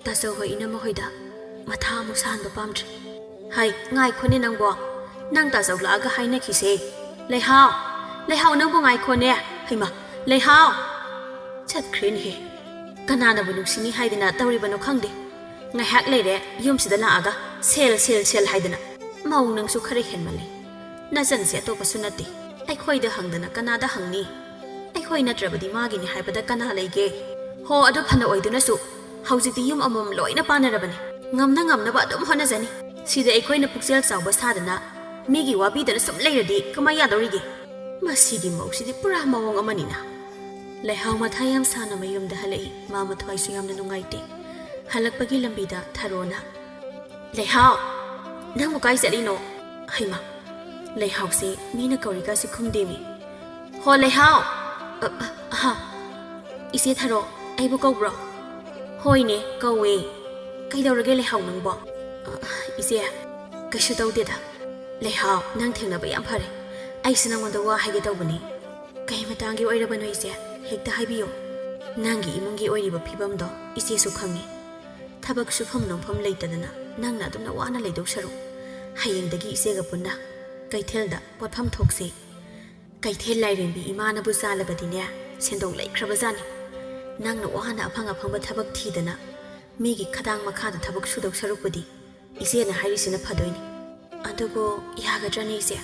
ꯇꯥꯆꯧ ꯍꯣꯏ ꯏꯅꯝꯃ ꯍꯣꯏꯗ ꯃꯊꯥ ꯑꯃꯨꯛ ꯁꯥꯍꯟꯕ ꯄꯥꯝꯗ꯭ꯔꯦ꯫" "ꯍꯩ, ꯉꯥꯏꯈꯣꯅꯦ ꯅꯪꯕꯣ꯫ ꯅꯪ ꯇꯥꯆꯧ ꯂꯥꯛꯑꯒ ꯍꯥꯏꯅꯈꯤꯁꯦ꯫ ꯂꯩꯍꯥꯎ! ꯂꯩꯍꯥꯎ, ꯅꯪꯕꯨ ꯉꯥꯏꯈꯣꯅꯦ꯫ ꯍꯩꯃꯥ, ꯂꯩꯍꯥꯎ!" ꯆꯠꯈ꯭ꯔꯦꯅꯦꯍꯦ꯫ ꯀꯅꯥꯅꯕꯨ ꯅꯨꯡꯁꯤꯅꯤ ꯍꯥꯏꯗꯅ ꯇꯧꯔꯤꯕꯅꯣ ꯈꯪꯗꯦ꯫ ꯉꯥꯏꯍꯥꯛ ꯂꯩꯔꯦ ꯌꯨꯝꯁꯤꯗ ꯂꯥꯛꯑꯒ "ꯁꯦꯜ, ꯁꯦꯜ, ꯁꯦꯜ" ꯍꯥꯏꯗꯅ꯫ "ꯃꯧ ꯅꯪꯁꯨ ꯈꯔ ꯍꯦꯟꯃꯜꯂꯤ꯫ ꯅꯆꯟꯁꯦ ꯑꯇꯣꯞꯄꯁꯨ ꯅꯠꯇꯦ꯫ ꯑꯩꯈꯣꯏꯗ ꯍꯪꯗꯅ ꯀꯅꯥꯗ ꯍꯪꯅꯤ? ꯑꯩꯈꯣꯏ ꯅꯠꯇ꯭ꯔꯕꯗꯤ ꯃꯥꯒꯤꯅꯤ ꯍꯥꯏꯕꯗ ꯀꯅꯥ ꯂꯩꯒꯦ? ꯍꯣ, ꯑꯗꯨ ꯐꯅ ꯑꯣꯏꯗꯨꯅꯁꯨ ꯍꯧꯖꯤꯛꯇꯤ ꯌꯨꯝ ꯑꯃꯃꯝ ꯂꯣꯏꯅ ꯄꯥꯟꯅꯔꯕꯅꯤ꯫ ꯉꯝꯅ ꯉꯝꯅꯕ ꯑꯗꯨꯝ ꯍꯣꯠꯅꯖꯅꯤ꯫ ꯁꯤꯗ ꯑꯩꯈꯣꯏꯅ ꯄꯨꯛꯆꯦꯜ ꯆꯥꯎꯕ ꯁꯥꯗꯅ ꯃꯤꯒꯤ ꯋꯥꯕꯤꯗꯅ ꯁꯨꯝ ꯂꯩꯔꯗꯤ ꯀꯃꯥꯏ ꯌꯥꯗꯧꯔꯤꯒꯦ? ꯃꯁꯤꯒꯤ ꯃꯧꯁꯤꯗꯤ ꯄꯨꯔꯥ ꯃꯑꯣꯡ ꯑꯃꯅꯤꯅ꯫" ꯂꯩꯍꯥꯎ ꯃꯊꯥ ꯌꯥꯝ ꯁꯥꯅ ꯃꯌꯨꯝꯗ ꯍꯜꯂꯛꯏ꯫ ꯃꯥ ꯃꯊ꯭ꯋꯥꯏꯁꯨ ꯌꯥꯝꯅ ꯅꯨꯡꯉꯥꯏꯇꯦ꯫ ꯍꯜꯂꯛꯄꯒꯤ ꯂꯝꯕꯤꯗ ꯊꯔꯣꯅ, "ꯂꯩꯍꯥꯎ! ꯅꯪꯕꯨ ꯀꯥꯏ ꯆꯠꯂꯤꯅꯣ?" ꯍꯩꯃꯥ, ꯂꯩꯍꯥꯎꯁꯦ ꯃꯤꯅ ꯀꯧꯔꯤꯒꯁꯤ ꯈꯨꯝꯗꯦꯃꯤ꯫ "ꯍꯣ, ꯂꯩꯍꯥꯎ!" "ꯑ, ꯑ, ꯑꯍꯥ꯫ ꯏꯆꯦ ꯊꯔꯣ, ꯑꯩꯕꯨ ꯀꯧꯕ꯭ꯔꯣ?" "ꯍꯣꯏꯅꯦ, ꯀꯧꯋꯦ꯫ ꯀꯩꯗꯧꯔꯒꯦ ꯂꯩꯍꯥꯎ ꯅꯪꯕꯣ?" "ꯑ, ꯏꯆꯦ, ꯀꯩꯁꯨ ꯇꯧꯗꯦꯗ꯫ ꯂꯩꯍꯥꯎ, ꯅꯪ ꯊꯦꯡꯅꯕ ꯌꯥꯝ ꯐꯔꯦ꯫ ꯑꯩꯁꯨ ꯅꯪꯉꯣꯟꯗ ꯋꯥ ꯍꯥꯏꯒꯦ ꯇꯧꯕꯅꯤ꯫" "ꯀꯩ ꯃꯇꯥꯡꯒꯤ ꯑꯣꯏꯔꯕꯅꯣ ꯏꯆꯦ? ꯍꯦꯛꯇ ꯍꯥꯏꯕꯤꯌꯨ꯫ ꯅꯪꯒꯤ ꯏꯃꯨꯡꯒꯤ ꯑꯣꯏꯔꯤꯕ ꯐꯤꯕꯝꯗꯣ ꯏꯆꯦꯁꯨ ꯈꯪꯉꯤ꯫ ꯊꯕꯛ ꯁꯨꯐꯝ ꯅꯣꯝꯐꯝ ꯂꯩꯇꯗꯅ ꯅꯪꯅ ꯑꯗꯨꯝꯅ ꯋꯥꯅ ꯂꯩꯗꯧ ꯁꯔꯨꯛ, ꯍꯌꯦꯡꯗꯒꯤ ꯏꯆꯦꯒ ꯄꯨꯟꯅ ꯀꯩꯊꯦꯜꯗ ꯄꯣꯠꯐꯝ ꯊꯣꯛꯁꯤ꯫ ꯀꯩꯊꯦꯜ ꯂꯥꯏꯔꯦꯝꯕꯤ ꯏꯃꯥꯅꯕꯨ ꯆꯥꯜꯂꯕꯗꯤꯅꯦ, ꯁꯦꯟꯗꯣꯡ ꯂꯩꯈ꯭ꯔꯕꯖꯥꯠꯅꯤ꯫ ꯅꯪꯅ ꯋꯥꯅ ꯑꯐꯪ ꯑꯐꯪꯕ ꯊꯕꯛ ꯊꯤꯗꯅ ꯃꯤꯒꯤ ꯈꯗꯥꯡ ꯃꯈꯥꯗ ꯊꯕꯛ ꯁꯨꯗꯧ ꯁꯔꯨꯛꯄꯨꯗꯤ ꯏꯆꯦꯅ ꯍꯥꯏꯔꯤꯁꯤꯅ ꯐꯗꯣꯏꯅꯤ꯫" "ꯑꯗꯨꯕꯨ ꯌꯥꯒꯗ꯭ꯔꯅꯦ ꯏꯆꯦ?"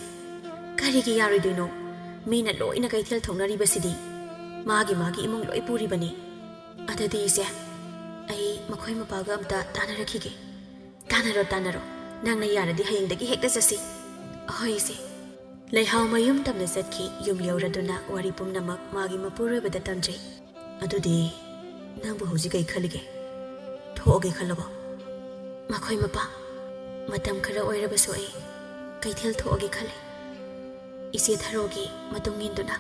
"ꯀꯔꯤꯒꯤ ꯌꯥꯔꯣꯏꯗꯣꯏꯅꯣ? ꯃꯤꯅ ꯂꯣꯏꯅ ꯀꯩꯊꯦꯜ ꯊꯣꯛꯅꯔꯤꯕꯁꯤꯗꯤ꯫ ꯃꯥꯒꯤ ꯃꯥꯒꯤ ꯏꯃꯨꯡ ꯂꯣꯏ ꯄꯨꯔꯤꯕꯅꯤ꯫ ꯑꯗꯨꯗꯤ ꯏꯆꯦ, ꯑꯩ ꯃꯈꯣꯏ ꯃꯄꯥꯒ ꯑꯝꯇ ꯇꯥꯟꯅꯔꯛꯈꯤꯒꯦ꯫" "ꯇꯥꯟꯅꯔꯣ, ꯇꯥꯟꯅꯔꯣ꯫ ꯅꯪꯅ ꯌꯥꯔꯗꯤ ꯍꯌꯦꯡꯗꯒꯤ ꯍꯦꯛꯇ ꯆꯠꯁꯤ꯫" "ꯑꯍꯣꯏ ꯏꯆꯦ꯫" ꯂꯩꯍꯥꯎ ꯃꯌꯨꯝ ꯇꯝꯅ ꯆꯠꯈꯤ꯫ ꯌꯨꯝ ꯌꯧꯔꯗꯨꯅ ꯋꯥꯔꯤ ꯄꯨꯝꯅꯃꯛ ꯃꯥꯒꯤ ꯃꯄꯨꯔꯣꯏꯕꯗ ꯇꯝꯖꯩ꯫ "ꯑꯗꯨꯗꯤ ꯅꯪꯕꯨ ꯍꯧꯖꯤꯛ ꯀꯩ ꯈꯜꯂꯤꯒꯦ? ꯊꯣꯛꯑꯒꯦ ꯈꯜꯂꯕꯣ?" "ꯃꯈꯣꯏ ꯃꯄꯥ, ꯃꯇꯝ ꯈꯔ ꯑꯣꯏꯔꯕꯁꯨ ꯑꯩ ꯀꯩꯊꯦꯜ ꯊꯣꯛꯑꯒꯦ ꯈꯜꯂꯤ꯫" ꯏꯆꯦ ꯊꯔꯣꯒꯤ ꯃꯇꯨꯡ ꯏꯟꯗꯨꯅ꯫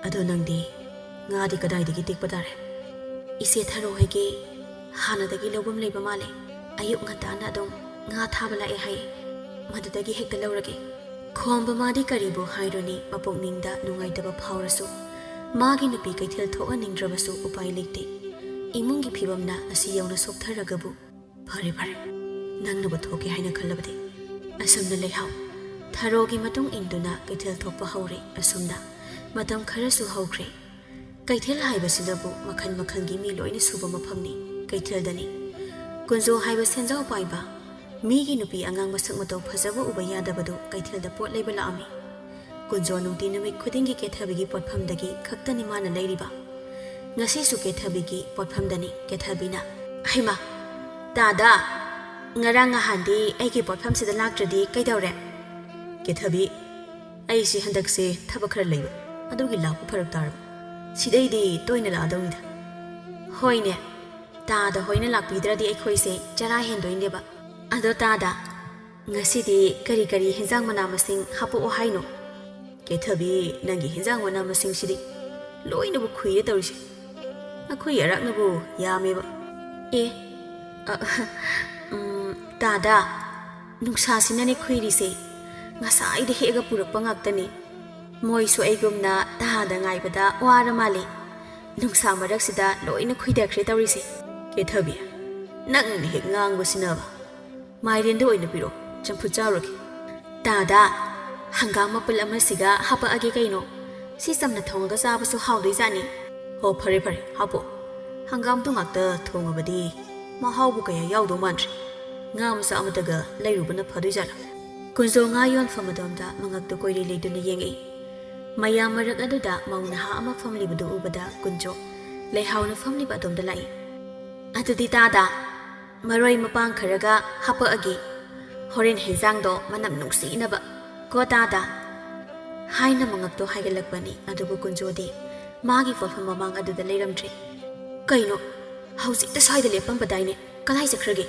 "ꯑꯗꯣ ꯅꯪꯗꯤ ꯉꯥꯗꯤ ꯀꯗꯥꯏꯗꯒꯤ ꯇꯦꯛꯄ ꯇꯥꯔꯦ?" "ꯏꯆꯦ ꯊꯔꯣ ꯍꯣꯏꯒꯤ ꯍꯥꯟꯅꯗꯒꯤ ꯂꯧꯐꯝ ꯂꯩꯕ ꯃꯥꯜꯂꯦ꯫ ꯑꯌꯨꯛ ꯉꯟꯇꯥꯅ ꯑꯗꯨꯝ ꯉꯥ ꯊꯥꯕ ꯂꯥꯛꯑꯦ ꯍꯥꯏꯌꯦ꯫ ꯃꯗꯨꯗꯒꯤ ꯍꯦꯛꯇ ꯂꯧꯔꯒꯦ꯫" ꯈꯣꯝꯕ ꯃꯥꯗꯤ ꯀꯔꯤꯕꯨ ꯍꯥꯏꯔꯨꯅꯤ, ꯃꯄꯨꯛꯅꯤꯡꯗ ꯅꯨꯡꯉꯥꯏꯇꯕ ꯐꯥꯎꯔꯁꯨ꯫ ꯃꯥꯒꯤ ꯅꯨꯄꯤ ꯀꯩꯊꯦꯜ ꯊꯣꯛꯍꯟꯅꯤꯡꯗ꯭ꯔꯕꯁꯨ ꯎꯄꯥꯏ ꯂꯩꯇꯦ꯫ ꯏꯃꯨꯡꯒꯤ ꯐꯤꯕꯝꯅ ꯑꯁꯤ ꯌꯧꯅ ꯁꯣꯛꯊꯔꯒꯕꯨ꯫ "ꯐꯔꯦ, ꯐꯔꯦ, ꯅꯪꯅꯕꯨ ꯊꯣꯛꯀꯦ ꯍꯥꯏꯅ ꯈꯜꯂꯕꯗꯤ ꯑꯁꯨꯝꯅ ꯂꯩꯍꯥꯎ꯫" ꯊꯔꯣꯒꯤ ꯃꯇꯨꯡ ꯏꯟꯗꯨꯅ ꯀꯩꯊꯦꯜ ꯊꯣꯛꯄ ꯍꯧꯔꯦ꯫ ꯑꯁꯨꯝꯅ ꯃꯇꯝ ꯈꯔꯁꯨ ꯍꯧꯈ꯭ꯔꯦ꯫ ꯀꯩꯊꯦꯜ ꯍꯥꯏꯕꯁꯤꯗꯕꯨ ꯃꯈꯜ ꯃꯈꯜꯒꯤ ꯃꯤ ꯂꯣꯏꯅ ꯁꯨꯕ ꯃꯐꯝꯅꯤ꯫ ꯀꯩꯊꯦꯜꯗꯅꯤ ꯀꯨꯟꯖꯣ ꯍꯥꯏꯕ ꯁꯦꯟꯖꯥꯎ ꯄꯥꯏꯕ ꯃꯤꯒꯤ ꯅꯨꯄꯤ ꯑꯉꯥꯡ ꯃꯁꯛ ꯃꯇꯧ ꯐꯖꯕ ꯎꯕ ꯌꯥꯗꯕꯗꯨ ꯀꯩꯊꯦꯜꯗ ꯄꯣꯠ ꯂꯩꯕ ꯂꯥꯛꯑꯝꯃꯤ꯫ ꯀꯨꯟꯖꯣ ꯅꯨꯡꯇꯤ ꯅꯨꯃꯤꯠ ꯈꯨꯗꯤꯡꯒꯤ ꯀꯦꯊꯕꯤꯒꯤ ꯄꯣꯠꯐꯝꯗꯒꯤ ꯈꯛꯇꯅꯤ ꯃꯥꯅ ꯂꯩꯔꯤꯕ꯫ ꯉꯁꯤꯁꯨ ꯀꯦꯊꯕꯤꯒꯤ ꯄꯣꯠꯐꯝꯗꯅꯤ꯫ ꯀꯦꯊꯕꯤꯅ, "ꯍꯩꯃꯥ, ꯇꯥꯗ, ꯉꯔꯥꯡ ꯅꯍꯥꯟꯗꯤ ꯑꯩꯒꯤ ꯄꯣꯠꯐꯝꯁꯤꯗ ꯂꯥꯛꯇ꯭ꯔꯗꯤ ꯀꯩꯗꯧꯔꯦ?" "ꯀꯦꯊꯕꯤ, ꯑꯩꯁꯤ ꯍꯟꯗꯛꯁꯦ ꯊꯕꯛ ꯈꯔ ꯂꯩꯕ, ꯑꯗꯨꯒꯤ ꯂꯥꯛꯄ ꯐꯔꯛ ꯇꯥꯔꯕ꯫ ꯁꯤꯗꯩꯗꯤ ꯇꯣꯏꯅ ꯂꯥꯛꯑꯗꯧꯅꯤꯗ꯫" "ꯍꯣꯏꯅꯦ, ꯇꯥꯗ ꯍꯣꯏꯅ ꯂꯥꯛꯄꯤꯗ꯭ꯔꯗꯤ ꯑꯩꯈꯣꯏꯁꯦ ꯆꯔꯥ ꯍꯦꯟꯗꯣꯏꯅꯦꯕ꯫ ꯑꯗꯣ ꯇꯥꯗ, ꯉꯁꯤꯗꯤ ꯀꯔꯤ ꯀꯔꯤ ꯍꯦꯟꯖꯥꯡ ꯃꯅꯥ ꯃꯁꯤꯡ ꯍꯥꯄꯛꯑꯣ ꯍꯥꯏꯅꯣ?" "ꯀꯦꯊꯕꯤ, ꯅꯪꯒꯤ ꯍꯦꯟꯖꯥꯡ ꯃꯅꯥ ꯃꯁꯤꯡꯁꯤꯗꯤ ꯂꯣꯏꯅꯕꯨ ꯈꯨꯏꯔꯦ ꯇꯧꯔꯤꯁꯦ꯫ ꯑꯩꯈꯣꯏ ꯑꯔꯥꯛꯅꯕꯨ ꯌꯥꯝꯃꯦꯕ꯫" "ꯑꯦ, ꯑ, ꯎꯝ, ꯇꯥꯗ, ꯅꯨꯡꯁꯥꯁꯤꯅꯅꯦ ꯈꯨꯏꯔꯤꯁꯦ꯫ ꯉꯁꯥꯏꯗ ꯍꯦꯛꯑꯒ ꯄꯨꯔꯛꯄ ꯉꯥꯛꯇꯅꯤ꯫ ꯃꯣꯏꯁꯨ ꯑꯩꯒꯨꯝꯅ ꯇꯥꯗ ꯉꯥꯏꯕꯗ ꯋꯥꯔ ꯃꯥꯜꯂꯦ꯫ ꯅꯨꯡꯁꯥ ꯃꯔꯛꯁꯤꯗ ꯂꯣꯏꯅ ꯈꯨꯏꯊꯈ꯭ꯔꯦ ꯇꯧꯔꯤꯁꯦ꯫" "ꯀꯦꯊꯕꯤ, ꯅꯪꯅ ꯍꯦꯛ ꯉꯥꯡꯕꯁꯤꯅꯕ꯫ ꯃꯥꯏꯔꯦꯟꯗ ꯑꯣꯏꯅ ꯄꯤꯔꯛꯑꯣ, ꯆꯝꯐꯨꯠ ꯆꯥꯔꯨꯔꯒꯦ꯫" "ꯇꯥꯗ, ꯍꯪꯒꯥꯝ ꯃꯄꯨꯜ ꯑꯃꯁꯤꯒ ꯍꯥꯄꯛꯑꯒꯦ ꯀꯩꯅꯣ꯫ ꯁꯤ ꯆꯝꯅ ꯊꯣꯡꯉꯒ ꯆꯥꯕꯁꯨ ꯍꯥꯎꯗꯣꯏꯖꯥꯠꯅꯤ꯫" "ꯍꯣ, ꯐꯔꯦ ꯐꯔꯦ, ꯍꯥꯄꯛꯑꯣ꯫ ꯍꯪꯒꯥꯝꯗꯨ ꯉꯥꯛꯇ ꯊꯣꯡꯉꯕꯗꯤ ꯃꯍꯥꯎꯕꯨ ꯀꯌꯥ ꯌꯥꯎꯗꯧ ꯃꯥꯟꯗ꯭ꯔꯦ꯫ ꯉꯥ ꯃꯆꯥ ꯑꯃꯇꯒ ꯂꯩꯔꯨꯕꯅ ꯐꯗꯣꯏꯖꯥꯠꯂꯥ?" ꯀꯨꯟꯖꯣ ꯉꯥ ꯌꯣꯟꯐꯝ ꯑꯗꯣꯝꯗ ꯃꯉꯛꯇꯨ ꯀꯣꯏꯔꯤ ꯂꯩꯗꯨꯅ ꯌꯦꯡꯉꯛꯏ꯫ ꯃꯌꯥꯝ ꯃꯔꯛ ꯑꯗꯨꯗ ꯃꯧ ꯅꯍꯥ ꯑꯃ ꯐꯝꯂꯤꯕꯗꯨ ꯎꯕꯗ ꯀꯨꯟꯖꯣ ꯂꯩꯍꯥꯎꯅ ꯐꯝꯂꯤꯕ ꯑꯗꯣꯝꯗ ꯂꯥꯛꯏ꯫ "ꯑꯗꯨꯗꯤ ꯇꯥꯗ, ꯃꯔꯣꯏ ꯃꯄꯥꯡ ꯈꯔꯒ ꯍꯥꯄꯛꯑꯒꯦ꯫ ꯍꯣꯔꯦꯟ ꯍꯦꯟꯖꯥꯡꯗꯣ ꯃꯅꯝ ꯅꯨꯡꯁꯤꯅꯕ ꯀꯣ ꯇꯥꯗ꯫" ꯍꯥꯏꯅ ꯃꯉꯛꯇꯣ ꯍꯥꯏꯒꯠꯂꯛꯄꯅꯤ꯫ ꯑꯗꯨꯕꯨ ꯀꯨꯟꯖꯣꯗꯤ ꯃꯥꯒꯤ ꯄꯣꯠꯐꯝ ꯃꯃꯥꯡ ꯑꯗꯨꯗ ꯂꯩꯔꯝꯗ꯭ꯔꯦ꯫ "ꯀꯩꯅꯣ, ꯍꯧꯖꯤꯛꯇ ꯁ꯭ꯋꯥꯏꯗ ꯂꯦꯞꯄꯝꯕꯗꯥꯏꯅꯦ, ꯀꯗꯥꯏ ꯆꯠꯈ꯭ꯔꯒꯦ?"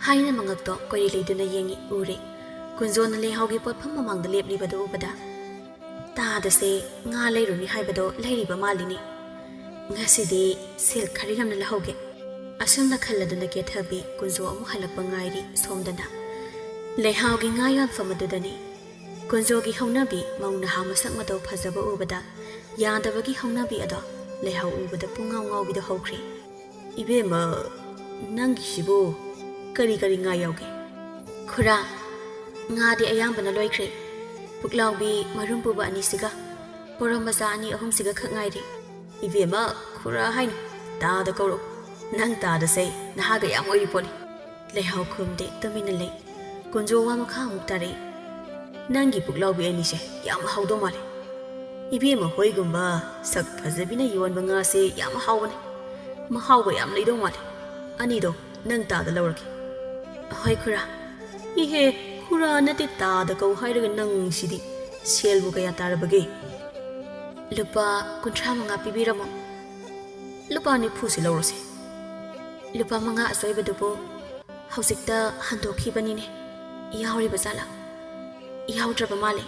ꯍꯥꯏꯅ ꯃꯉꯛꯇꯣ ꯀꯣꯏꯔꯤ ꯂꯩꯗꯨꯅ ꯌꯦꯡꯉꯤ꯫ ꯎꯔꯦ, ꯀꯨꯟꯖꯣꯅ ꯂꯩꯍꯥꯎꯒꯤ ꯄꯣꯠꯐꯝ ꯃꯃꯥꯡꯗ ꯂꯦꯞꯂꯤꯕꯗꯨ ꯎꯕꯗ꯫ ꯇꯥꯗꯁꯦ ꯉꯥ ꯂꯩꯔꯨꯅꯤ ꯍꯥꯏꯕꯗꯣ ꯂꯩꯔꯤꯕ ꯃꯥꯜꯂꯤꯅꯦ꯫ ꯉꯁꯤꯗꯤ ꯁꯦꯜ ꯈꯔ ꯌꯥꯝꯅ ꯂꯧꯍꯧꯒꯦ꯫ ꯑꯁꯨꯝꯅ ꯈꯜꯂꯗꯨꯅ ꯀꯦꯊꯕꯤ ꯀꯨꯟꯖꯣ ꯑꯃꯨꯛ ꯍꯜꯂꯛꯄ ꯉꯥꯏꯔꯤ ꯁꯣꯝꯗꯅ꯫ ꯂꯩꯍꯥꯎꯒꯤ ꯉꯥ ꯌꯣꯟꯐꯝ ꯑꯗꯨꯗꯅꯤ꯫ ꯀꯨꯟꯖꯣꯒꯤ ꯍꯧꯅꯕꯤ ꯃꯧ ꯅꯍꯥ ꯃꯁꯛ ꯃꯇꯧ ꯐꯖꯕ ꯎꯕꯗ ꯌꯥꯗꯕꯒꯤ ꯍꯧꯅꯕꯤ ꯑꯗꯣ ꯂꯩꯍꯥꯎ ꯎꯕꯗ ꯄꯨꯡꯉꯥꯎ ꯉꯥꯎꯕꯤꯗꯣ ꯍꯧꯈ꯭ꯔꯦ꯫ "ꯏꯕꯦꯝꯃ, ꯅꯪꯒꯤꯁꯤꯕꯨ ꯀꯔꯤ ꯀꯔꯤ ꯉꯥ ꯌꯥꯎꯒꯦ?" "ꯈꯨꯔꯥ, ꯉꯥꯗꯤ ꯑꯌꯥꯝꯕꯅ ꯂꯣꯏꯈ꯭ꯔꯦ꯫ ꯄꯨꯛꯂꯥꯎꯕꯤ ꯃꯔꯨꯝ ꯄꯨꯕ ꯑꯅꯤꯁꯤꯒ ꯄꯣꯔꯣꯝ ꯃꯆꯥ ꯑꯅꯤ ꯑꯍꯨꯝꯁꯤꯒ ꯈꯛ ꯉꯥꯏꯔꯦ꯫" "ꯏꯕꯦꯝꯃ, ꯈꯨꯔꯥ ꯍꯥꯏꯅꯨ, ꯇꯥꯗ ꯀꯧꯔꯛꯎ꯫ ꯅꯪ ꯇꯥꯗꯁꯦ ꯅꯍꯥꯒ ꯌꯥꯝ ꯑꯣꯏꯔꯤ ꯄꯣꯠꯅꯤ꯫" ꯂꯩꯍꯥꯎ ꯈꯨꯝꯗꯦ, ꯇꯨꯃꯤꯟꯅ ꯂꯩ꯫ ꯀꯨꯟꯖꯣ ꯋꯥ ꯃꯈꯥ ꯑꯃꯨꯛ ꯇꯥꯔꯛꯏ꯫ "ꯅꯪꯒꯤ ꯄꯨꯛꯂꯥꯎꯕꯤ ꯑꯅꯤꯁꯦ ꯌꯥꯝ ꯍꯥꯎꯗꯧ ꯃꯥꯜꯂꯦ꯫ ꯏꯕꯦꯝꯃ ꯍꯣꯏꯒꯨꯝꯕ ꯁꯛ ꯐꯖꯕꯤꯅ ꯌꯣꯟꯕ ꯉꯥꯁꯦ ꯌꯥꯝ ꯍꯥꯎꯕꯅꯦ꯫ ꯃꯍꯥꯎꯒ ꯌꯥꯝ ꯂꯩꯗꯧ ꯃꯥꯜꯂꯦ꯫ ꯑꯅꯤꯗꯣ ꯅꯪ ꯇꯥꯗ ꯂꯧꯔꯒꯦ꯫" "ꯍꯣꯏ ꯈꯨꯔꯥ꯫" "ꯏꯍꯦ, ꯈꯨꯔꯥ ꯅꯠꯇꯦ ꯇꯥꯗ ꯀꯧ ꯍꯥꯏꯔꯒ ꯅꯪꯁꯤꯗꯤ꯫ ꯁꯦꯜꯕꯨ ꯀꯌꯥ ꯇꯥꯔꯕꯒꯦ?" "ꯂꯨꯄꯥ ꯀꯨꯟꯊ꯭ꯔꯥ ꯃꯉꯥ ꯄꯤꯕꯤꯔꯝꯃꯣ꯫" "ꯂꯨꯄꯥ ꯅꯤꯐꯨꯁꯤ ꯂꯧꯔꯣꯁꯦ꯫" "ꯂꯨꯄꯥ ꯃꯉꯥ ꯑꯆꯣꯏꯕꯗꯨꯕꯨ ꯍꯧꯖꯤꯛꯇ ꯍꯟꯗꯣꯛꯈꯤꯕꯅꯤꯅꯦ꯫ ꯌꯥꯎꯔꯤꯕ ꯖꯥꯠꯂꯥ? ꯌꯥꯎꯗ꯭ꯔꯕ ꯃꯥꯜꯂꯦ꯫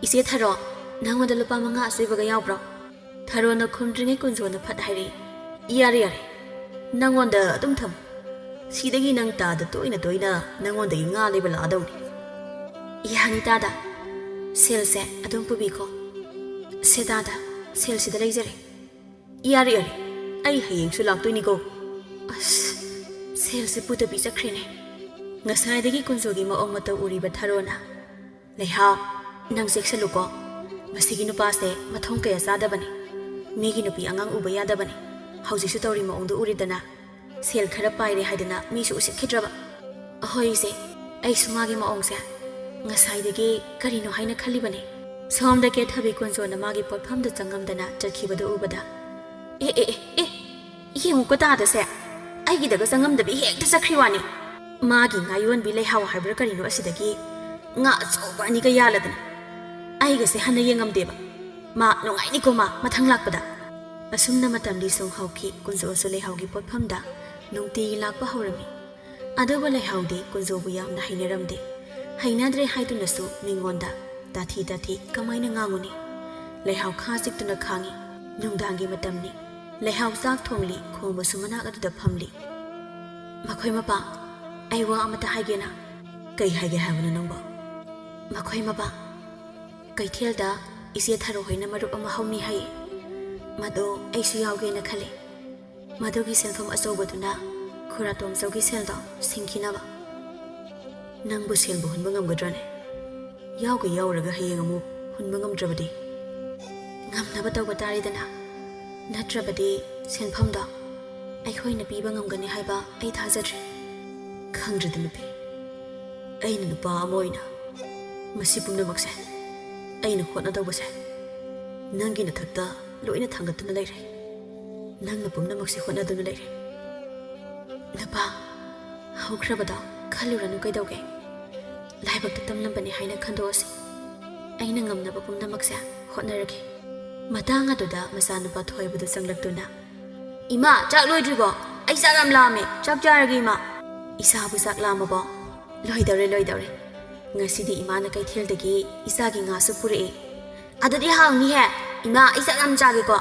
ꯏꯆꯦ ꯊꯔꯣ, ꯅꯪꯉꯣꯟꯗ ꯂꯨꯄꯥ ꯃꯉꯥ ꯑꯆꯣꯏꯕꯒ ꯌꯥꯎꯕ꯭ꯔꯣ?" ꯊꯔꯣꯅ ꯈꯨꯝꯗ꯭ꯔꯤꯉꯩ ꯀꯨꯟꯖꯣꯅ ꯐꯠ ꯍꯥꯏꯔꯛꯏ, "ꯌꯥꯔꯦ, ꯌꯥꯔꯦ, ꯅꯪꯉꯣꯟꯗ ꯑꯗꯨꯝ ꯊꯝꯃꯨ꯫ ꯁꯤꯗꯒꯤ ꯅꯪ ꯇꯥꯗ ꯇꯣꯏꯅ ꯇꯣꯏꯅ ꯅꯪꯉꯣꯟꯗꯒꯤ ꯉꯥ ꯂꯩꯕ ꯂꯥꯛꯑꯗꯧꯅꯤ꯫" "ꯌꯥꯅꯤ ꯇꯥꯗ, ꯁꯦꯜꯁꯦ ꯑꯗꯨꯝ ꯄꯨꯕꯤꯈꯣ꯫ ꯁꯦ ꯇꯥꯗ, ꯁꯦꯜꯁꯤꯗ ꯂꯩꯖꯔꯦ꯫" "ꯌꯥꯔꯦ, ꯌꯥꯔꯦ, ꯑꯩ ꯍꯌꯦꯡꯁꯨ ꯂꯥꯛꯇꯣꯏꯅꯤꯀꯣ꯫" ꯑꯁ, ꯁꯦꯜꯁꯦ ꯄꯨꯗꯕꯤ ꯆꯠꯈ꯭ꯔꯦꯅꯦ꯫ ꯉꯁꯥꯏꯗꯒꯤ ꯀꯨꯟꯖꯣꯒꯤ ꯃꯑꯣꯡ ꯃꯇꯧ ꯎꯔꯤꯕ ꯊꯔꯣꯅ, "ꯂꯩꯍꯥꯎ, ꯅꯪ ꯆꯦꯛꯁꯜꯂꯨꯀꯣ꯫ ꯃꯁꯤꯒꯤ ꯅꯨꯄꯥꯁꯦ ꯃꯊꯣꯡ ꯀꯌꯥ ꯆꯥꯗꯕꯅꯤ꯫ ꯃꯤꯒꯤ ꯅꯨꯄꯤ ꯑꯉꯥꯡ ꯎꯕ ꯌꯥꯗꯕꯅꯤ꯫ ꯍꯧꯖꯤꯛꯁꯨ ꯇꯧꯔꯤ ꯃꯑꯣꯡꯗꯣ ꯎꯔꯤꯗꯅ꯫ ꯁꯦꯜ ꯈꯔ ꯄꯥꯏꯔꯦ ꯍꯥꯏꯗꯅ ꯃꯤꯁꯨ ꯎꯁꯤꯠꯈꯤꯗ꯭ꯔꯕ꯫" "ꯑꯍꯣꯏ ꯏꯆꯦ, ꯑꯩꯁꯨ ꯃꯥꯒꯤ ꯃꯑꯣꯡꯁꯦ ꯉꯁꯥꯏꯗꯒꯤ ꯀꯔꯤꯅꯣ ꯍꯥꯏꯅ ꯈꯜꯂꯤꯕꯅꯤ꯫" ꯁꯣꯝꯗ ꯀꯦꯊꯕꯤ ꯀꯨꯟꯖꯣꯅ ꯃꯥꯒꯤ ꯄꯣꯠꯐꯝꯗ ꯆꯪꯉꯝꯗꯅ ꯆꯠꯈꯤꯕꯗꯨ ꯎꯕꯗ, "ꯑꯦ, ꯑꯦ, ꯑꯦ, ꯑꯦ, ꯌꯦꯡꯉꯨꯀꯣ ꯇꯥꯗꯁꯦ, ꯑꯩꯒꯤꯗꯒ ꯆꯪꯉꯝꯗꯕꯤ ꯍꯦꯛꯇ ꯆꯠꯈ꯭ꯔꯤ ꯋꯥꯅꯤ꯫ ꯃꯥꯒꯤ ꯉꯥ ꯌꯣꯟꯕꯤ ꯂꯩꯍꯥꯎ ꯍꯥꯏꯕ꯭ꯔꯥ ꯀꯔꯤꯅꯣ ꯑꯁꯤꯗꯒꯤ ꯉꯥ ꯑꯆꯧꯕ ꯑꯅꯤꯒ ꯌꯥꯜꯂꯗꯅ꯫ ꯑꯩꯒꯁꯦ ꯍꯟꯅ ꯌꯦꯡꯉꯝꯗꯦꯕ꯫ ꯃꯥ ꯅꯨꯡꯉꯥꯏꯅꯤꯀꯣ ꯃꯥ ꯃꯊꯪ ꯂꯥꯛꯄꯗ꯫" ꯑꯁꯨꯝꯅ ꯃꯇꯝꯗꯤ ꯁꯨꯝ ꯍꯧꯈꯤ, ꯀꯨꯟꯖꯣꯁꯨ ꯂꯩꯍꯥꯎꯒꯤ ꯄꯣꯠꯐꯝꯗ ꯅꯨꯡꯇꯤꯒꯤ ꯂꯥꯛꯄ ꯍꯧꯔꯝꯃꯤ꯫ ꯑꯗꯨꯕꯨ ꯂꯩꯍꯥꯎꯗꯤ ꯀꯨꯟꯖꯣꯕꯨ ꯌꯥꯝꯅ ꯍꯩꯅꯔꯝꯗꯦ꯫ ꯍꯩꯅꯗ꯭ꯔꯦ ꯍꯥꯏꯗꯨꯅꯁꯨ ꯃꯤꯉꯣꯟꯗ ꯇꯥꯊꯤ ꯇꯥꯊꯤ ꯀꯃꯥꯏꯅ ꯉꯥꯡꯉꯨꯅꯤ? ꯂꯩꯍꯥꯎ ꯈꯥ ꯆꯤꯛꯇꯨꯅ ꯈꯥꯡꯉꯤ꯫ ꯅꯨꯡꯗꯥꯡꯒꯤ ꯃꯇꯝꯅꯤ꯫ ꯂꯩꯍꯥꯎ ꯆꯥꯛ ꯊꯣꯡꯂꯤ, ꯈꯣꯡꯕꯁꯨ ꯃꯅꯥꯛ ꯑꯗꯨꯗ ꯐꯝꯂꯤ꯫ "ꯃꯈꯣꯏ ꯃꯄꯥ, ꯑꯩ ꯋꯥ ꯑꯃꯇ ꯍꯥꯏꯒꯦꯅ꯫" "ꯀꯩ ꯍꯥꯏꯒꯦ ꯍꯥꯏꯕꯅꯣ ꯅꯪꯕꯣ?" "ꯃꯈꯣꯏ ꯃꯄꯥ, ꯀꯩꯊꯦꯜꯗ ꯏꯆꯦ ꯊꯔꯣ ꯍꯣꯏꯅ ꯃꯔꯨꯞ ꯑꯃ ꯍꯧꯅꯤ ꯍꯥꯏꯌꯦ꯫ ꯃꯗꯣ ꯑꯩꯁꯨ ꯌꯥꯎꯒꯦꯅ ꯈꯜꯂꯤ꯫ ꯃꯗꯨꯒꯤ ꯁꯦꯟꯐꯝ ꯑꯆꯧꯕꯗꯨꯅ ꯈꯨꯔꯥ ꯇꯣꯝꯆꯧꯒꯤ ꯁꯦꯜꯗꯣ ꯁꯤꯡꯈꯤꯅꯕ꯫" "ꯅꯪꯕꯨ ꯁꯦꯜꯕꯨ ꯍꯨꯟꯕ ꯉꯝꯒꯗ꯭ꯔꯣꯅꯦ? ꯌꯥꯎꯒ ꯌꯥꯎꯔꯒ ꯍꯌꯦꯡ ꯑꯃꯨꯛ ꯍꯨꯟꯕ ꯉꯝꯗ꯭ꯔꯕꯗꯤ?" "ꯉꯝꯅꯕ ꯇꯧꯕ ꯇꯥꯔꯦꯗꯅ꯫ ꯅꯠꯇ꯭ꯔꯕꯗꯤ ꯁꯦꯟꯐꯝꯗꯣ ꯑꯩꯈꯣꯏꯅ ꯄꯤꯕ ꯉꯝꯒꯅꯤ ꯍꯥꯏꯕ ꯑꯩ ꯊꯥꯖꯗ꯭ꯔꯦ꯫ ꯈꯪꯗ꯭ꯔꯦꯗ ꯅꯨꯄꯤ, ꯑꯩꯅ ꯅꯨꯄꯥ ꯑꯃ ꯑꯣꯏꯅ ꯃꯁꯤ ꯄꯨꯝꯅꯃꯛꯁꯦ, ꯑꯩꯅ ꯍꯣꯠꯅꯗꯧꯕꯁꯦ ꯅꯪꯒꯤ ꯅꯊꯛꯇ ꯂꯣꯏꯅ ꯊꯥꯡꯒꯠꯇꯨꯅ ꯂꯩꯔꯦ꯫ ꯅꯪꯅ ꯄꯨꯝꯅꯃꯛꯁꯦ ꯍꯣꯠꯅꯗꯨꯅ ꯂꯩꯔꯦ꯫" "ꯅꯨꯄꯥ, ꯍꯧꯈ꯭ꯔꯕꯗꯣ ꯈꯜꯂꯨꯔꯅꯨ ꯀꯩꯗꯧꯒꯦ? ꯂꯥꯏꯕꯛꯇ ꯇꯝꯂꯝꯕꯅꯤ ꯍꯥꯏꯅ ꯈꯟꯗꯣꯛꯑꯁꯤ꯫ ꯑꯩꯅ ꯉꯝꯅꯕ ꯄꯨꯝꯅꯃꯛꯁꯦ ꯍꯣꯠꯅꯔꯒꯦ꯫" ꯃꯇꯥꯡ ꯑꯗꯨꯗ ꯃꯆꯥꯅꯨꯄꯥ ꯊꯣꯏꯕꯗꯨ ꯆꯪꯂꯛꯇꯨꯅ, "ꯏꯃꯥ, ꯆꯥꯛ ꯂꯣꯏꯗ꯭ꯔꯤꯕꯣ? ꯑꯩ ꯆꯥꯛ ꯌꯥꯝ ꯂꯥꯝꯃꯦ, ꯆꯥꯛ ꯆꯥꯔꯒꯦ ꯏꯃꯥ꯫" "ꯏꯆꯥꯕꯨ ꯆꯥꯛ ꯂꯥꯝꯃꯕꯣ?" "ꯂꯣꯏꯗꯧꯔꯦ, ꯂꯣꯏꯗꯧꯔꯦ꯫ ꯉꯁꯤꯗꯤ ꯏꯃꯥꯅ ꯀꯩꯊꯦꯜꯗꯒꯤ ꯏꯆꯥꯒꯤ ꯉꯥꯁꯨ ꯄꯨꯔꯛꯑꯦ꯫" "ꯑꯗꯨꯗꯤ ꯍꯥꯎꯅꯤꯍꯦ꯫ ꯏꯃꯥ, ꯑꯩ ꯆꯥꯛ ꯌꯥꯝ ꯆꯥꯒꯦꯀꯣ꯫"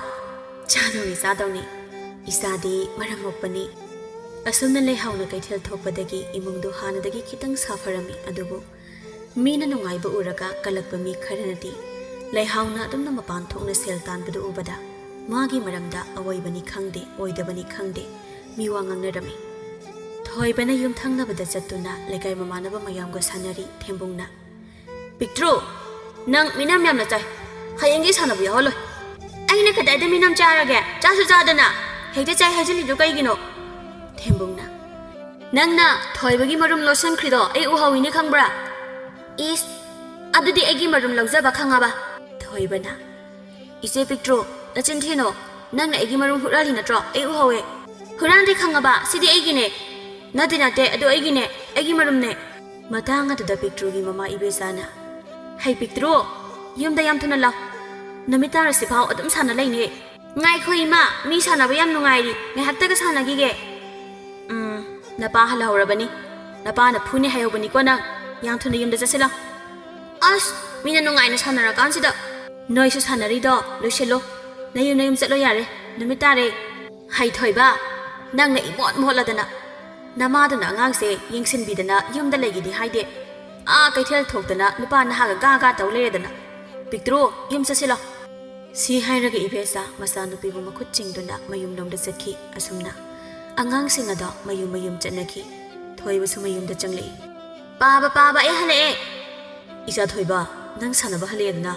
"ꯆꯥꯗꯧꯅꯤ, ꯆꯥꯗꯧꯅꯤ꯫ ꯏꯆꯥꯗꯤ ꯃꯔꯝ ꯃꯣꯛꯄꯅꯤ꯫" ꯑꯁꯨꯝꯅ ꯂꯩꯍꯥꯎꯅ ꯀꯩꯊꯦꯜ ꯊꯣꯛꯄꯗꯒꯤ ꯏꯃꯨꯡꯗꯨ ꯍꯥꯟꯅꯗꯒꯤ ꯈꯤꯇꯪ ꯁꯥꯐꯔꯝꯃꯤ꯫ ꯑꯗꯨꯕꯨ ꯃꯤꯅ ꯅꯨꯡꯉꯥꯏꯕ ꯎꯔꯒ ꯀꯜꯂꯛꯄ ꯃꯤ ꯈꯔꯅꯗꯤ ꯂꯩꯍꯥꯎꯅ ꯑꯗꯨꯝꯅ ꯃꯄꯥꯟ ꯊꯣꯛꯅ ꯁꯦꯜ ꯇꯥꯟꯕꯗꯨ ꯎꯕꯗ ꯃꯥꯒꯤ ꯃꯔꯝꯗ ꯑꯑꯣꯏꯕꯅꯤ ꯈꯪꯗꯦ, ꯑꯣꯏꯗꯕꯅꯤ ꯈꯪꯗꯦ, ꯃꯤꯋꯥ ꯉꯥꯡꯅꯔꯝꯃꯤ꯫ ꯊꯣꯏꯕꯅ ꯌꯨꯝ ꯊꯪꯅꯕꯗ ꯆꯠꯇꯨꯅ ꯂꯩꯀꯥꯏ ꯃꯃꯥꯟꯅꯕ ꯃꯌꯥꯝꯒ ꯁꯥꯟꯅꯔꯤ꯫ ꯊꯦꯝꯕꯨꯡꯅ, "ꯄꯤꯛꯇ꯭ꯔꯨ, ꯅꯪ ꯃꯤꯅꯝ ꯌꯥꯝꯅ ꯆꯥꯏ꯫ ꯍꯌꯦꯡꯒꯤ ꯁꯥꯟꯅꯕ ꯌꯥꯎꯍꯜꯂꯣꯏ꯫" "ꯑꯩꯅ ꯀꯗꯥꯏꯗ ꯃꯤꯅꯝ ꯆꯥꯔꯒꯦ? ꯆꯥꯁꯨ ꯆꯥꯗꯅ ꯍꯦꯛꯇ ꯆꯥꯏ ꯍꯥꯏꯖꯤꯜꯂꯤꯗꯨ ꯀꯩꯒꯤꯅꯣ?" ꯊꯦꯝꯕꯨꯡꯅ, "ꯅꯪꯅ ꯊꯣꯏꯕꯒꯤ ꯃꯔꯨꯝ ꯂꯣꯠꯁꯟꯈ꯭ꯔꯤꯗꯣ ꯑꯩ ꯎꯍꯧꯋꯤꯅꯦ, ꯈꯪꯕ꯭ꯔꯥ?" "ꯏꯁ, ꯑꯗꯨꯗꯤ ꯑꯩꯒꯤ ꯃꯔꯨꯝ ꯂꯧꯖꯕ ꯈꯪꯉꯕ?" ꯊꯣꯏꯕꯅ, "ꯏꯆꯦ ꯄꯤꯛꯇ꯭ꯔꯨ, ꯅꯆꯤꯟ ꯊꯤꯅꯣ꯫ ꯅꯪꯅ ꯑꯩꯒꯤ ꯃꯔꯨꯝ ꯍꯨꯔꯥꯜꯂꯤ ꯅꯠꯇ꯭ꯔꯣ? ꯑꯩ ꯎꯍꯧꯋꯦ꯫" "ꯍꯨꯔꯥꯟꯗꯦ, ꯈꯪꯉꯕ? ꯁꯤꯗꯤ ꯑꯩꯒꯤꯅꯦ꯫" "ꯅꯠꯇꯦ, ꯅꯠꯇꯦ, ꯑꯗꯨ ꯑꯩꯒꯤꯅꯦ꯫ ꯑꯩꯒꯤ ꯃꯔꯨꯝꯅꯦ꯫" ꯃꯇꯥꯡ ꯑꯗꯨꯗ ꯄꯤꯛꯇ꯭ꯔꯨꯒꯤ ꯃꯃꯥ ꯏꯕꯦꯆꯥꯅ, "ꯍꯩ ꯄꯤꯛꯇ꯭ꯔꯨ, ꯌꯨꯝꯗ ꯌꯥꯝ ꯊꯨꯅ ꯂꯥꯎ꯫ ꯅꯨꯃꯤꯠ ꯇꯥꯔꯁꯤꯐꯥꯎ ꯑꯗꯨꯝ ꯁꯥꯟꯅ ꯂꯩꯅꯦ꯫" "ꯉꯥꯏꯈꯣ ꯏꯃꯥ, ꯃꯤ ꯁꯥꯟꯅꯕ ꯌꯥꯝ ꯅꯨꯡꯉꯥꯏꯔꯤ, ꯉꯥꯏꯍꯥꯛꯇꯒ ꯁꯥꯟꯅꯈꯤꯒꯦ꯫" "ꯎꯝ, ꯅꯄꯥ ꯍꯜꯂꯍꯧꯔꯕꯅꯤ꯫ ꯅꯄꯥꯅ ꯐꯨꯅꯤ ꯍꯥꯏꯍꯧꯕꯅꯤꯀꯣ ꯅꯪ꯫ ꯌꯥꯝ ꯊꯨꯅ ꯌꯨꯝꯗ ꯆꯠꯁꯤꯜꯂꯣ꯫" "ꯑꯁ, ꯃꯤꯅ ꯅꯨꯡꯉꯥꯏꯅ ꯁꯥꯟꯅꯔꯀꯥꯟꯁꯤꯗ꯫ ꯅꯣꯏꯁꯨ ꯁꯥꯟꯅꯔꯤꯗꯣ ꯂꯣꯏꯁꯤꯜꯂꯣ꯫ ꯅꯌꯨꯝ ꯅꯌꯨꯝ ꯆꯠꯂꯣ ꯌꯥꯔꯦ, ꯅꯨꯃꯤꯠ ꯇꯥꯔꯦ꯫ ꯍꯩꯊꯣꯏꯕ, ꯅꯪꯅ ꯏꯃꯣꯠ ꯃꯣꯠꯂꯗꯅ꯫ ꯅꯃꯥꯗꯨꯅ ꯑꯉꯥꯡꯁꯦ ꯌꯦꯡꯁꯤꯟꯕꯤꯗꯅ ꯌꯨꯝꯗ ꯂꯩꯒꯦꯗꯤ ꯍꯥꯏꯗꯦ꯫ ꯑꯥ ꯀꯩꯊꯦꯜ ꯊꯣꯛꯇꯅ ꯅꯨꯄꯥ ꯅꯍꯥꯒ ꯒꯥ ꯒꯥ ꯇꯧ ꯂꯩꯔꯗꯅ꯫ ꯄꯤꯛꯇ꯭ꯔꯨ, ꯌꯨꯝ ꯆꯠꯁꯤꯜꯂꯣ꯫ ꯁꯤ ꯍꯥꯏꯔꯒ ꯏꯕꯦꯆꯥ ꯃꯆꯥꯅꯨꯄꯤꯕꯨ ꯃꯈꯨꯠ ꯆꯤꯡꯗꯨꯅ ꯃꯌꯨꯝꯂꯣꯝꯗ ꯆꯠꯈꯤ꯫ ꯑꯁꯨꯝꯅ ꯑꯉꯥꯡꯁꯤꯡ ꯑꯗꯣ ꯃꯌꯨꯝ ꯃꯌꯨꯝ ꯆꯠꯅꯈꯤ꯫ ꯊꯣꯏꯕꯁꯨ ꯃꯌꯨꯝꯗ ꯆꯪꯂꯛꯏ꯫ "ꯄꯥꯕ, ꯄꯥꯕ, ꯑꯩ ꯍꯜꯂꯛꯑꯦ!" "ꯏꯆꯥ ꯊꯣꯏꯕ, ꯅꯪ ꯁꯥꯟꯅꯕ ꯍꯜꯂꯛꯑꯦꯗꯅ?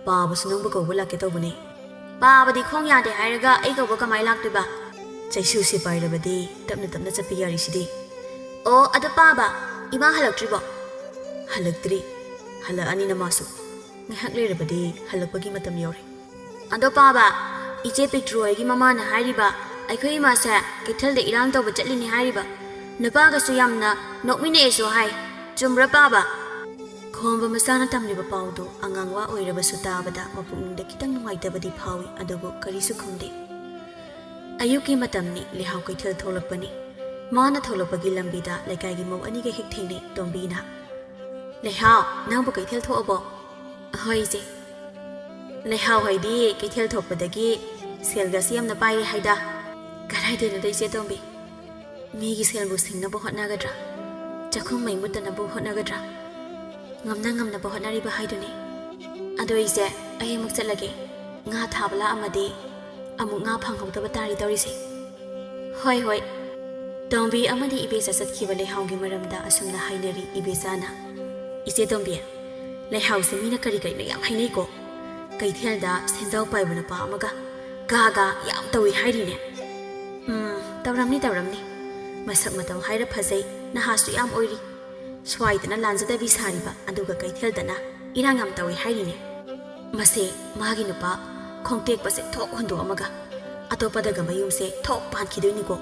ꯄꯥꯕꯁꯨ ꯅꯪꯕꯨ ꯀꯧꯕ ꯂꯥꯛꯀꯦ ꯇꯧꯕꯅꯦ꯫" "ꯄꯥꯕꯗꯤ ꯈꯣꯡ ꯌꯥꯗꯦ ꯍꯥꯏꯔꯒ ꯑꯩ ꯀꯧꯕ ꯀꯃꯥꯏ ꯂꯥꯛꯇꯣꯏꯕ?" "ꯆꯩꯁꯨꯁꯤ ꯄꯥꯏꯔꯕꯗꯤ ꯇꯞꯅ ꯇꯞꯅ ꯆꯠꯄ ꯌꯥꯔꯤꯁꯤꯗꯤ꯫" "ꯑꯣ, ꯑꯗꯣ ꯄꯥꯕ, ꯏꯃꯥ ꯍꯜꯂꯛꯇ꯭ꯔꯤꯕꯣ?" "ꯍꯜꯂꯛꯇ꯭ꯔꯤ꯫ ꯍꯜꯂꯛꯑꯅꯤ ꯅꯃꯥꯁꯨ꯫ ꯉꯥꯏꯍꯥꯛ ꯂꯩꯔꯕꯗꯤ ꯍꯜꯂꯛꯄꯒꯤ ꯃꯇꯝ ꯌꯧꯔꯦ꯫" "ꯑꯗꯣ ꯄꯥꯕ, ꯏꯆꯦ ꯄꯤꯛꯇ꯭ꯔꯨ ꯍꯣꯏꯒꯤ ꯃꯃꯥꯅ ꯍꯥꯏꯔꯤꯕ, ꯑꯩꯈꯣꯏ ꯏꯃꯥꯁꯦ ꯀꯩꯊꯦꯜꯗ ꯏꯔꯥꯡ ꯇꯧꯕ ꯆꯠꯂꯤꯅꯦ ꯍꯥꯏꯔꯤꯕ, ꯅꯨꯄꯥꯒꯁꯨ ꯌꯥꯝꯅ ꯅꯣꯛꯃꯤꯟꯅꯩꯁꯨ ꯍꯥꯏ, ꯆꯨꯝꯕ꯭ꯔꯥ ꯄꯥꯕ?" ꯈꯣꯝꯕ ꯃꯆꯥꯅ ꯇꯝꯂꯤꯕ ꯄꯥꯎꯗꯨ ꯑꯉꯥꯡ ꯋꯥ ꯑꯣꯏꯔꯕꯁꯨ ꯇꯥꯕꯗ ꯃꯄꯨꯛꯅꯤꯡꯗ ꯈꯤꯇꯪ ꯅꯨꯡꯉꯥꯏꯇꯕꯗꯤ ꯐꯥꯎꯏ, ꯑꯗꯨꯕꯨ ꯀꯔꯤꯁꯨ ꯈꯨꯝꯗꯦ꯫ ꯑꯌꯨꯛꯀꯤ ꯃꯇꯝꯅꯤ, ꯂꯩꯍꯥꯎ ꯀꯩꯊꯦꯜ ꯊꯣꯛꯂꯛꯄꯅꯤ꯫ ꯃꯥꯅ ꯊꯣꯛꯂꯛꯄꯒꯤ ꯂꯝꯕꯤꯗ ꯂꯩꯀꯥꯏꯒꯤ ꯃꯧ ꯑꯅꯤꯒ ꯍꯦꯛ ꯊꯦꯡꯅꯩ꯫ ꯇꯣꯝꯕꯤꯅ, "ꯂꯩꯍꯥꯎ, ꯅꯪꯕꯨ ꯀꯩꯊꯦꯜ ꯊꯣꯛꯑꯕꯣ?" "ꯍꯣꯏ ꯏꯆꯦ꯫" "ꯂꯩꯍꯥꯎ ꯍꯣꯏꯗꯤ ꯀꯩꯊꯦꯜ ꯊꯣꯛꯄꯗꯒꯤ ꯁꯦꯜꯒꯁꯤ ꯌꯥꯝꯅ ꯄꯥꯏꯔꯦ ꯍꯥꯏꯗ꯫" "ꯀꯗꯥꯏꯗꯩꯅꯣꯗ ꯏꯆꯦ ꯇꯣꯝꯕꯤ, ꯃꯤꯒꯤ ꯁꯦꯜꯕꯨ ꯁꯤꯡꯅꯕ ꯍꯣꯠꯅꯒꯗ꯭ꯔꯥ, ꯆꯥꯛꯈꯨꯝ ꯃꯩ ꯃꯨꯠꯇꯅꯕ ꯍꯣꯠꯅꯒꯗ꯭ꯔꯥ, ꯉꯝꯅ ꯉꯝꯅꯕ ꯍꯣꯠꯅꯔꯤꯕ ꯍꯥꯏꯗꯨꯅꯤ꯫ ꯑꯗꯣ ꯏꯆꯦ, ꯑꯩ ꯑꯃꯨꯛ ꯆꯠꯂꯒꯦ꯫ ꯉꯥ ꯊꯥꯕ ꯂꯥꯛꯑꯝꯃꯗꯤ ꯑꯃꯨꯛ ꯉꯥ ꯐꯪꯍꯧꯗꯕ ꯇꯥꯔꯤ ꯇꯧꯔꯤꯁꯦ꯫" "ꯍꯣꯏ, ꯍꯣꯏ꯫" ꯇꯣꯝꯕꯤ ꯑꯃꯗꯤ ꯏꯕꯦꯆꯥ ꯆꯠꯈꯤꯕ ꯂꯩꯍꯥꯎꯒꯤ ꯃꯔꯝꯗ ꯑꯁꯨꯝꯅ ꯍꯥꯏꯅꯔꯤ ꯏꯕꯦꯆꯥꯅ꯫ "ꯏꯆꯦ ꯇꯣꯝꯕꯤ, ꯂꯩꯍꯥꯎꯁꯦ ꯃꯤꯅ ꯀꯔꯤ ꯀꯔꯤꯅꯣ ꯌꯥꯝ ꯍꯥꯏꯅꯩꯀꯣ꯫ ꯀꯩꯊꯦꯜꯗ ꯁꯦꯟꯖꯥꯎ ꯄꯥꯏꯕ ꯅꯨꯄꯥ ꯑꯃꯒ ꯒꯥ ꯒꯥ ꯌꯥꯝ ꯇꯧꯏ ꯍꯥꯏꯔꯤꯅꯦ꯫" "ꯎꯝ, ꯇꯧꯔꯝꯅꯤ, ꯇꯧꯔꯝꯅꯤ꯫ ꯃꯁꯛ ꯃꯇꯧ ꯍꯥꯏꯔ ꯐꯖꯩ, ꯅꯍꯥꯁꯨ ꯌꯥꯝ ꯑꯣꯏꯔꯤ꯫ ꯁ꯭ꯋꯥꯏꯗꯅ ꯂꯥꯟꯖꯗꯕꯤ ꯁꯥꯔꯤꯕ, ꯑꯗꯨꯒ ꯀꯩꯊꯦꯜꯗꯅ ꯏꯔꯥꯡ ꯌꯥꯝ ꯇꯧꯏ ꯍꯥꯏꯔꯤꯅꯦ꯫ ꯃꯁꯦ ꯃꯥꯒꯤ ꯅꯨꯄꯥ ꯈꯣꯡꯇꯦꯛꯄꯁꯦ ꯊꯣꯛ ꯍꯨꯟꯗꯣꯛꯑꯝꯃꯒ ꯑꯇꯣꯞꯄꯗꯒ ꯃꯌꯨꯝꯁꯦ ꯊꯣꯛ ꯄꯥꯟꯈꯤꯗꯣꯏꯅꯤꯀꯣ꯫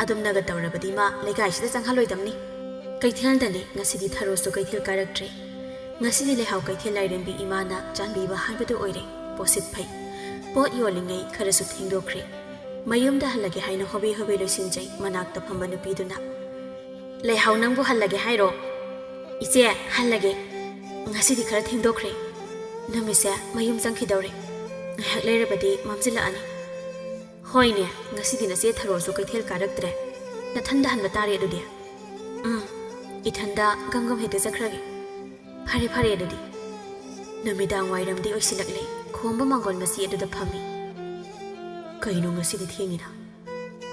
ꯑꯗꯨꯝꯅꯒ ꯇꯧꯔꯕꯗꯤ ꯃꯥ ꯂꯩꯀꯥꯏꯁꯤꯗ ꯆꯪꯍꯜꯂꯣꯏꯗꯝꯅꯤ꯫" ꯀꯩꯊꯦꯜꯗꯅꯤ ꯉꯁꯤꯗꯤ ꯊꯔꯣꯁꯨ ꯀꯩꯊꯦꯜ ꯀꯥꯔꯛꯇ꯭ꯔꯦ꯫ ꯉꯁꯤꯗꯤ ꯂꯩꯍꯥꯎ ꯀꯩꯊꯦꯜ ꯂꯥꯏꯔꯦꯝꯕꯤ ꯏꯃꯥꯅ ꯆꯥꯟꯕꯤꯕ ꯍꯥꯏꯕꯗꯨ ꯑꯣꯏꯔꯦ꯫ ꯄꯣꯠꯁꯤꯠ ꯐꯩ꯫ ꯄꯣꯠ ꯌꯣꯜꯂꯤꯉꯩ ꯈꯔꯁꯨ ꯊꯦꯡꯗꯣꯛꯈ꯭ꯔꯦ꯫ ꯃꯌꯨꯝꯗ ꯍꯜꯂꯒꯦ ꯍꯥꯏꯅ ꯍꯣꯕꯦ ꯍꯣꯕꯦ ꯂꯣꯏꯁꯤꯟꯖꯩ ꯃꯅꯥꯛꯇ ꯐꯝꯕ ꯅꯨꯄꯤꯗꯨꯅ꯫ "ꯂꯩꯍꯥꯎ, ꯅꯪꯕꯨ ꯍꯜꯂꯒꯦ ꯍꯥꯏꯔꯣ?" "ꯏꯆꯦ, ꯍꯜꯂꯒꯦ꯫" ꯉꯁꯤꯗꯤ ꯈꯔ ꯊꯦꯡꯗꯣꯛꯈ꯭ꯔꯦ꯫ ꯅꯨꯃꯤꯠꯁꯦ ꯃꯌꯨꯝ ꯆꯪꯈꯤꯗꯧꯔꯦ꯫ ꯉꯥꯏꯍꯥꯛ ꯂꯩꯔꯕꯗꯤ ꯃꯝꯁꯤꯜꯂꯛꯑꯅꯤ꯫ ꯍꯣꯏꯅꯦ, ꯉꯁꯤꯗꯤ ꯅꯆꯦ ꯊꯔꯣꯁꯨ ꯀꯩꯊꯦꯜ ꯀꯥꯔꯛꯇ꯭ꯔꯦ꯫ ꯅꯊꯟꯗ ꯍꯟꯕ ꯇꯥꯔꯦ ꯑꯗꯨꯗꯤ꯫ ꯎꯝ, ꯏꯊꯟꯗ ꯒꯝ ꯒꯝ ꯍꯦꯛꯇ ꯆꯠꯈ꯭ꯔꯒꯦ꯫ ꯐꯔꯦ ꯐꯔꯦ ꯑꯗꯨꯗꯤ꯫ ꯅꯨꯃꯤꯗꯥꯡ ꯋꯥꯏꯔꯝꯗꯤ ꯑꯣꯏꯁꯤꯜꯂꯛꯂꯦ꯫ ꯈꯣꯝꯕ ꯃꯥꯡꯒꯣꯜ ꯃꯆꯤ ꯑꯗꯨꯗ ꯐꯝꯃꯤ꯫ ꯀꯩꯅꯣ ꯉꯁꯤꯗꯤ ꯊꯦꯡꯉꯤꯅ?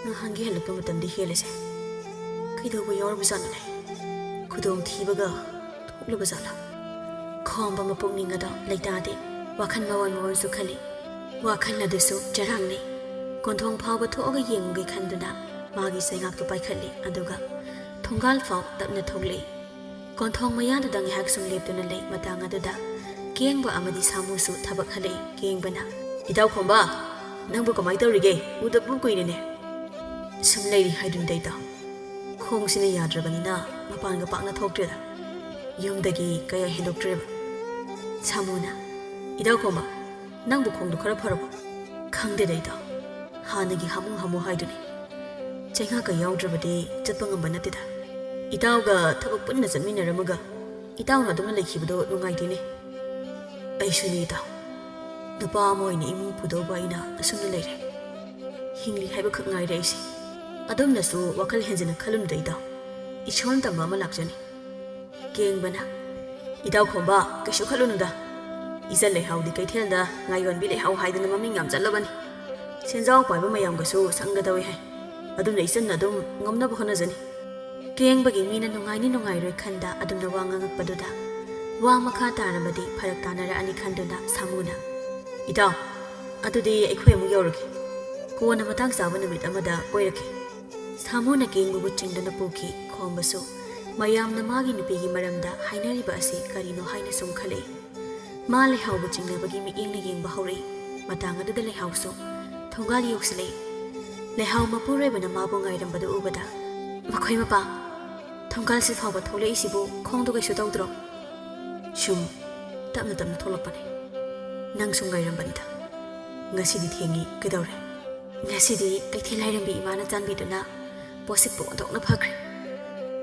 ꯅꯍꯥꯟꯒꯤ ꯍꯜꯂꯛꯄ ꯃꯇꯝꯗꯤ ꯍꯦꯜꯂꯦꯁꯦ꯫ ꯀꯩꯗꯧꯕ ꯌꯥꯎꯔꯕꯖꯥꯠꯅꯣꯅꯦ? ꯈꯨꯗꯣꯡ ꯊꯤꯕꯒ ꯊꯣꯛꯂꯕ ꯖꯥꯠꯂꯥ? ꯈꯣꯝꯕ ꯃꯄꯨꯛꯅꯤꯡ ꯑꯗꯣ ꯂꯩꯇꯥꯗꯦ꯫ ꯋꯥꯈꯜ ꯃꯑꯣꯟ ꯃꯑꯣꯟꯁꯨ ꯈꯜꯂꯤ꯫ ꯋꯥꯈꯜ ꯑꯗꯨꯁꯨ ꯆꯔꯥꯡꯅꯩ꯫ ꯀꯣꯟꯊꯣꯡ ꯐꯥꯎꯕ ꯊꯣꯛꯑꯒ ꯌꯦꯡꯉꯨꯒꯦ ꯈꯟꯗꯨꯅ ꯃꯥꯒꯤ ꯆꯩꯉꯥꯛꯇꯨ ꯄꯥꯏꯈꯠꯂꯤ, ꯑꯗꯨꯒ ꯊꯣꯡꯒꯥꯜ ꯐꯥꯎ ꯇꯞꯅ ꯊꯣꯛꯂꯛꯏ꯫ ꯀꯣꯟꯊꯣꯡ ꯃꯌꯥꯗꯨꯗ ꯉꯥꯏꯍꯥꯛ ꯁꯨꯝ ꯂꯦꯞꯇꯨꯅ ꯂꯩ꯫ ꯃꯇꯥꯡ ꯑꯗꯨꯗ ꯀꯦꯡꯕ ꯑꯃꯗꯤ ꯁꯥꯃꯨꯁꯨ ꯊꯕꯛ ꯍꯜꯂꯛꯏ꯫ ꯀꯦꯡꯕꯅ, "ꯏꯇꯥꯎ ꯈꯣꯝꯕ, ꯅꯪꯕꯨ ꯀꯃꯥꯏ ꯇꯧꯔꯤꯒꯦ? ꯎꯗꯕꯕꯨ ꯀꯨꯏꯔꯦꯅꯦ꯫" "ꯁꯨꯝ ꯂꯩꯔꯤ ꯍꯥꯏꯗꯨꯅꯤꯗ ꯏꯇꯥꯎ꯫ ꯈꯣꯡꯁꯤꯅ ꯌꯥꯗ꯭ꯔꯕꯅꯤꯅ ꯃꯄꯥꯟꯒ ꯄꯥꯛꯅ ꯊꯣꯛꯇ꯭ꯔꯦꯗ꯫ ꯌꯨꯝꯗꯒꯤ ꯀꯌꯥ ꯍꯦꯟꯗꯣꯛꯇ꯭ꯔꯦꯕ꯫" ꯁꯥꯃꯨꯅ, "ꯏꯇꯥꯎ ꯈꯣꯝꯕ, ꯅꯪꯕꯨ ꯈꯣꯡꯗꯣ ꯈꯔ ꯐꯔꯕꯣ?" "ꯈꯪꯗꯦꯗ ꯏꯇꯥꯎ, ꯍꯥꯟꯅꯒꯤ ꯍꯥꯃꯨ ꯍꯥꯃꯨ ꯍꯥꯏꯗꯨꯅꯤ꯫ ꯆꯩꯉꯥꯛꯀ ꯌꯥꯎꯗ꯭ꯔꯕꯗꯤ ꯆꯠꯄ ꯉꯝꯕ ꯅꯠꯇꯦꯗ꯫ ꯏꯇꯥꯎꯒ ꯊꯕꯛ ꯄꯨꯟꯅ ꯆꯠꯃꯤꯟꯅꯔꯝꯃꯒ ꯏꯇꯥꯎꯅ ꯑꯗꯨꯝꯅ ꯂꯩꯈꯤꯕꯗꯣ ꯅꯨꯡꯉꯥꯏꯇꯦꯅꯦ꯫" "ꯑꯩꯁꯨꯅꯤ ꯏꯇꯥꯎ꯫ ꯅꯨꯄꯥ ꯑꯃ ꯑꯣꯏꯅ ꯏꯃꯨꯡ ꯄꯨꯗꯧꯕ ꯑꯩꯅ ꯑꯁꯨꯝꯅ ꯂꯩꯔꯦ꯫ ꯍꯤꯡꯂꯤ ꯍꯥꯏꯕꯈꯛ ꯉꯥꯏꯔꯦ ꯑꯩꯁꯦ꯫ ꯑꯗꯨꯝꯅꯁꯨ ꯋꯥꯈꯜ ꯍꯦꯟꯖꯤꯟꯅ ꯈꯜꯂꯨꯅꯨꯗ ꯏꯇꯥꯎ꯫ ꯏꯁꯣꯔꯅ ꯇꯝꯕ ꯑꯃ ꯂꯥꯛꯆꯅꯤ꯫" ꯀꯦꯡꯕꯅ, "ꯏꯇꯥꯎ ꯈꯣꯝꯕ, ꯀꯩꯁꯨ ꯈꯜꯂꯨꯅꯨꯗ꯫ ꯏꯆꯟ ꯂꯩꯍꯥꯎꯗꯤ ꯀꯩꯊꯦꯜꯗ ꯉꯥ ꯌꯣꯟꯕꯤ ꯂꯩꯍꯥꯎ ꯍꯥꯏꯗꯅ ꯃꯃꯤꯡ ꯌꯥꯝ ꯆꯠꯂꯕꯅꯤ꯫ ꯁꯦꯟꯖꯥꯎ ꯄꯥꯏꯕ ꯃꯌꯥꯝꯒꯁꯨ ꯁꯪꯒꯗꯧꯏ ꯍꯥꯏ꯫ ꯑꯗꯨꯅ ꯏꯆꯟꯅ ꯑꯗꯨꯝ ꯉꯝꯅꯕ ꯍꯣꯠꯅꯖꯅꯤ꯫" ꯀꯦꯡꯕꯒꯤ ꯃꯤꯅ ꯅꯨꯡꯉꯥꯏꯅꯤ ꯅꯨꯡꯉꯥꯏꯔꯣꯏ ꯈꯟꯗ ꯑꯗꯨꯝꯅ ꯋꯥ ꯉꯥꯡꯉꯛꯄꯗꯨꯗ ꯋꯥ ꯃꯈꯥ ꯇꯥꯔꯕꯗꯤ ꯐꯔꯛ ꯇꯥꯅꯔꯛꯑꯅꯤ ꯈꯟꯗꯨꯅ ꯁꯥꯃꯨꯅ, "ꯏꯇꯥꯎ, ꯑꯗꯨꯗꯤ ꯑꯩꯈꯣꯏ ꯑꯃꯨꯛ ꯌꯧꯔꯒꯦ꯫ ꯀꯣꯟꯅ ꯃꯇꯥꯡ ꯆꯥꯕ ꯅꯨꯃꯤꯠ ꯑꯃꯗ ꯀꯣꯏꯔꯛꯀꯦ꯫" ꯁꯥꯃꯨꯅ ꯀꯦꯡꯕꯕꯨ ꯆꯤꯡꯗꯨꯅ ꯄꯨꯈꯤ꯫ ꯈꯣꯝꯕꯁꯨ ꯃꯌꯥꯝꯅ ꯃꯥꯒꯤ ꯅꯨꯄꯤꯒꯤ ꯃꯔꯝꯗ ꯍꯥꯏꯅꯔꯤꯕ ꯑꯁꯤ ꯀꯔꯤꯅꯣ ꯍꯥꯏꯅ ꯁꯨꯝ ꯈꯜꯂꯛꯏ꯫ ꯃꯥ ꯂꯩꯍꯥꯎꯕꯨ ꯆꯤꯡꯅꯕꯒꯤ ꯃꯤꯠꯌꯦꯡꯅ ꯌꯦꯡꯕ ꯍꯧꯔꯛꯏ꯫ ꯃꯇꯥꯡ ꯑꯗꯨꯗ ꯂꯩꯍꯥꯎꯁꯨ ꯊꯣꯡꯒꯥꯜ ꯌꯧꯁꯤꯜꯂꯛꯏ꯫ ꯂꯩꯍꯥꯎ ꯃꯄꯨꯔꯣꯏꯕꯅ ꯃꯥꯕꯨ ꯉꯥꯏꯔꯝꯕꯗꯨ ꯎꯕꯗ, "ꯃꯈꯣꯏ ꯃꯄꯥ, ꯊꯣꯡꯒꯥꯜꯁꯤ ꯐꯥꯎꯕ ꯊꯣꯛꯂꯛꯏꯁꯤꯕꯨ ꯈꯣꯡꯗꯣ ꯀꯩꯁꯨ ꯇꯧꯗ꯭ꯔꯣ?" "ꯁꯨꯝ ꯇꯞꯅ ꯇꯞꯅ ꯊꯣꯛꯂꯛꯄꯅꯦ꯫ ꯅꯪꯁꯨ ꯉꯥꯏꯔꯝꯕꯅꯤꯗ꯫ ꯉꯁꯤꯗꯤ ꯊꯦꯡꯉꯤ, ꯀꯩꯗꯧꯔꯦ?" "ꯉꯁꯤꯗꯤ ꯀꯩꯊꯦꯜ ꯂꯥꯏꯔꯦꯝꯕꯤ ꯏꯃꯥꯅ ꯆꯥꯟꯕꯤꯗꯨꯅ ꯄꯣꯠꯁꯤꯠꯄꯨ ꯑꯣꯟꯊꯣꯛꯅ ꯐꯈ꯭ꯔꯦ꯫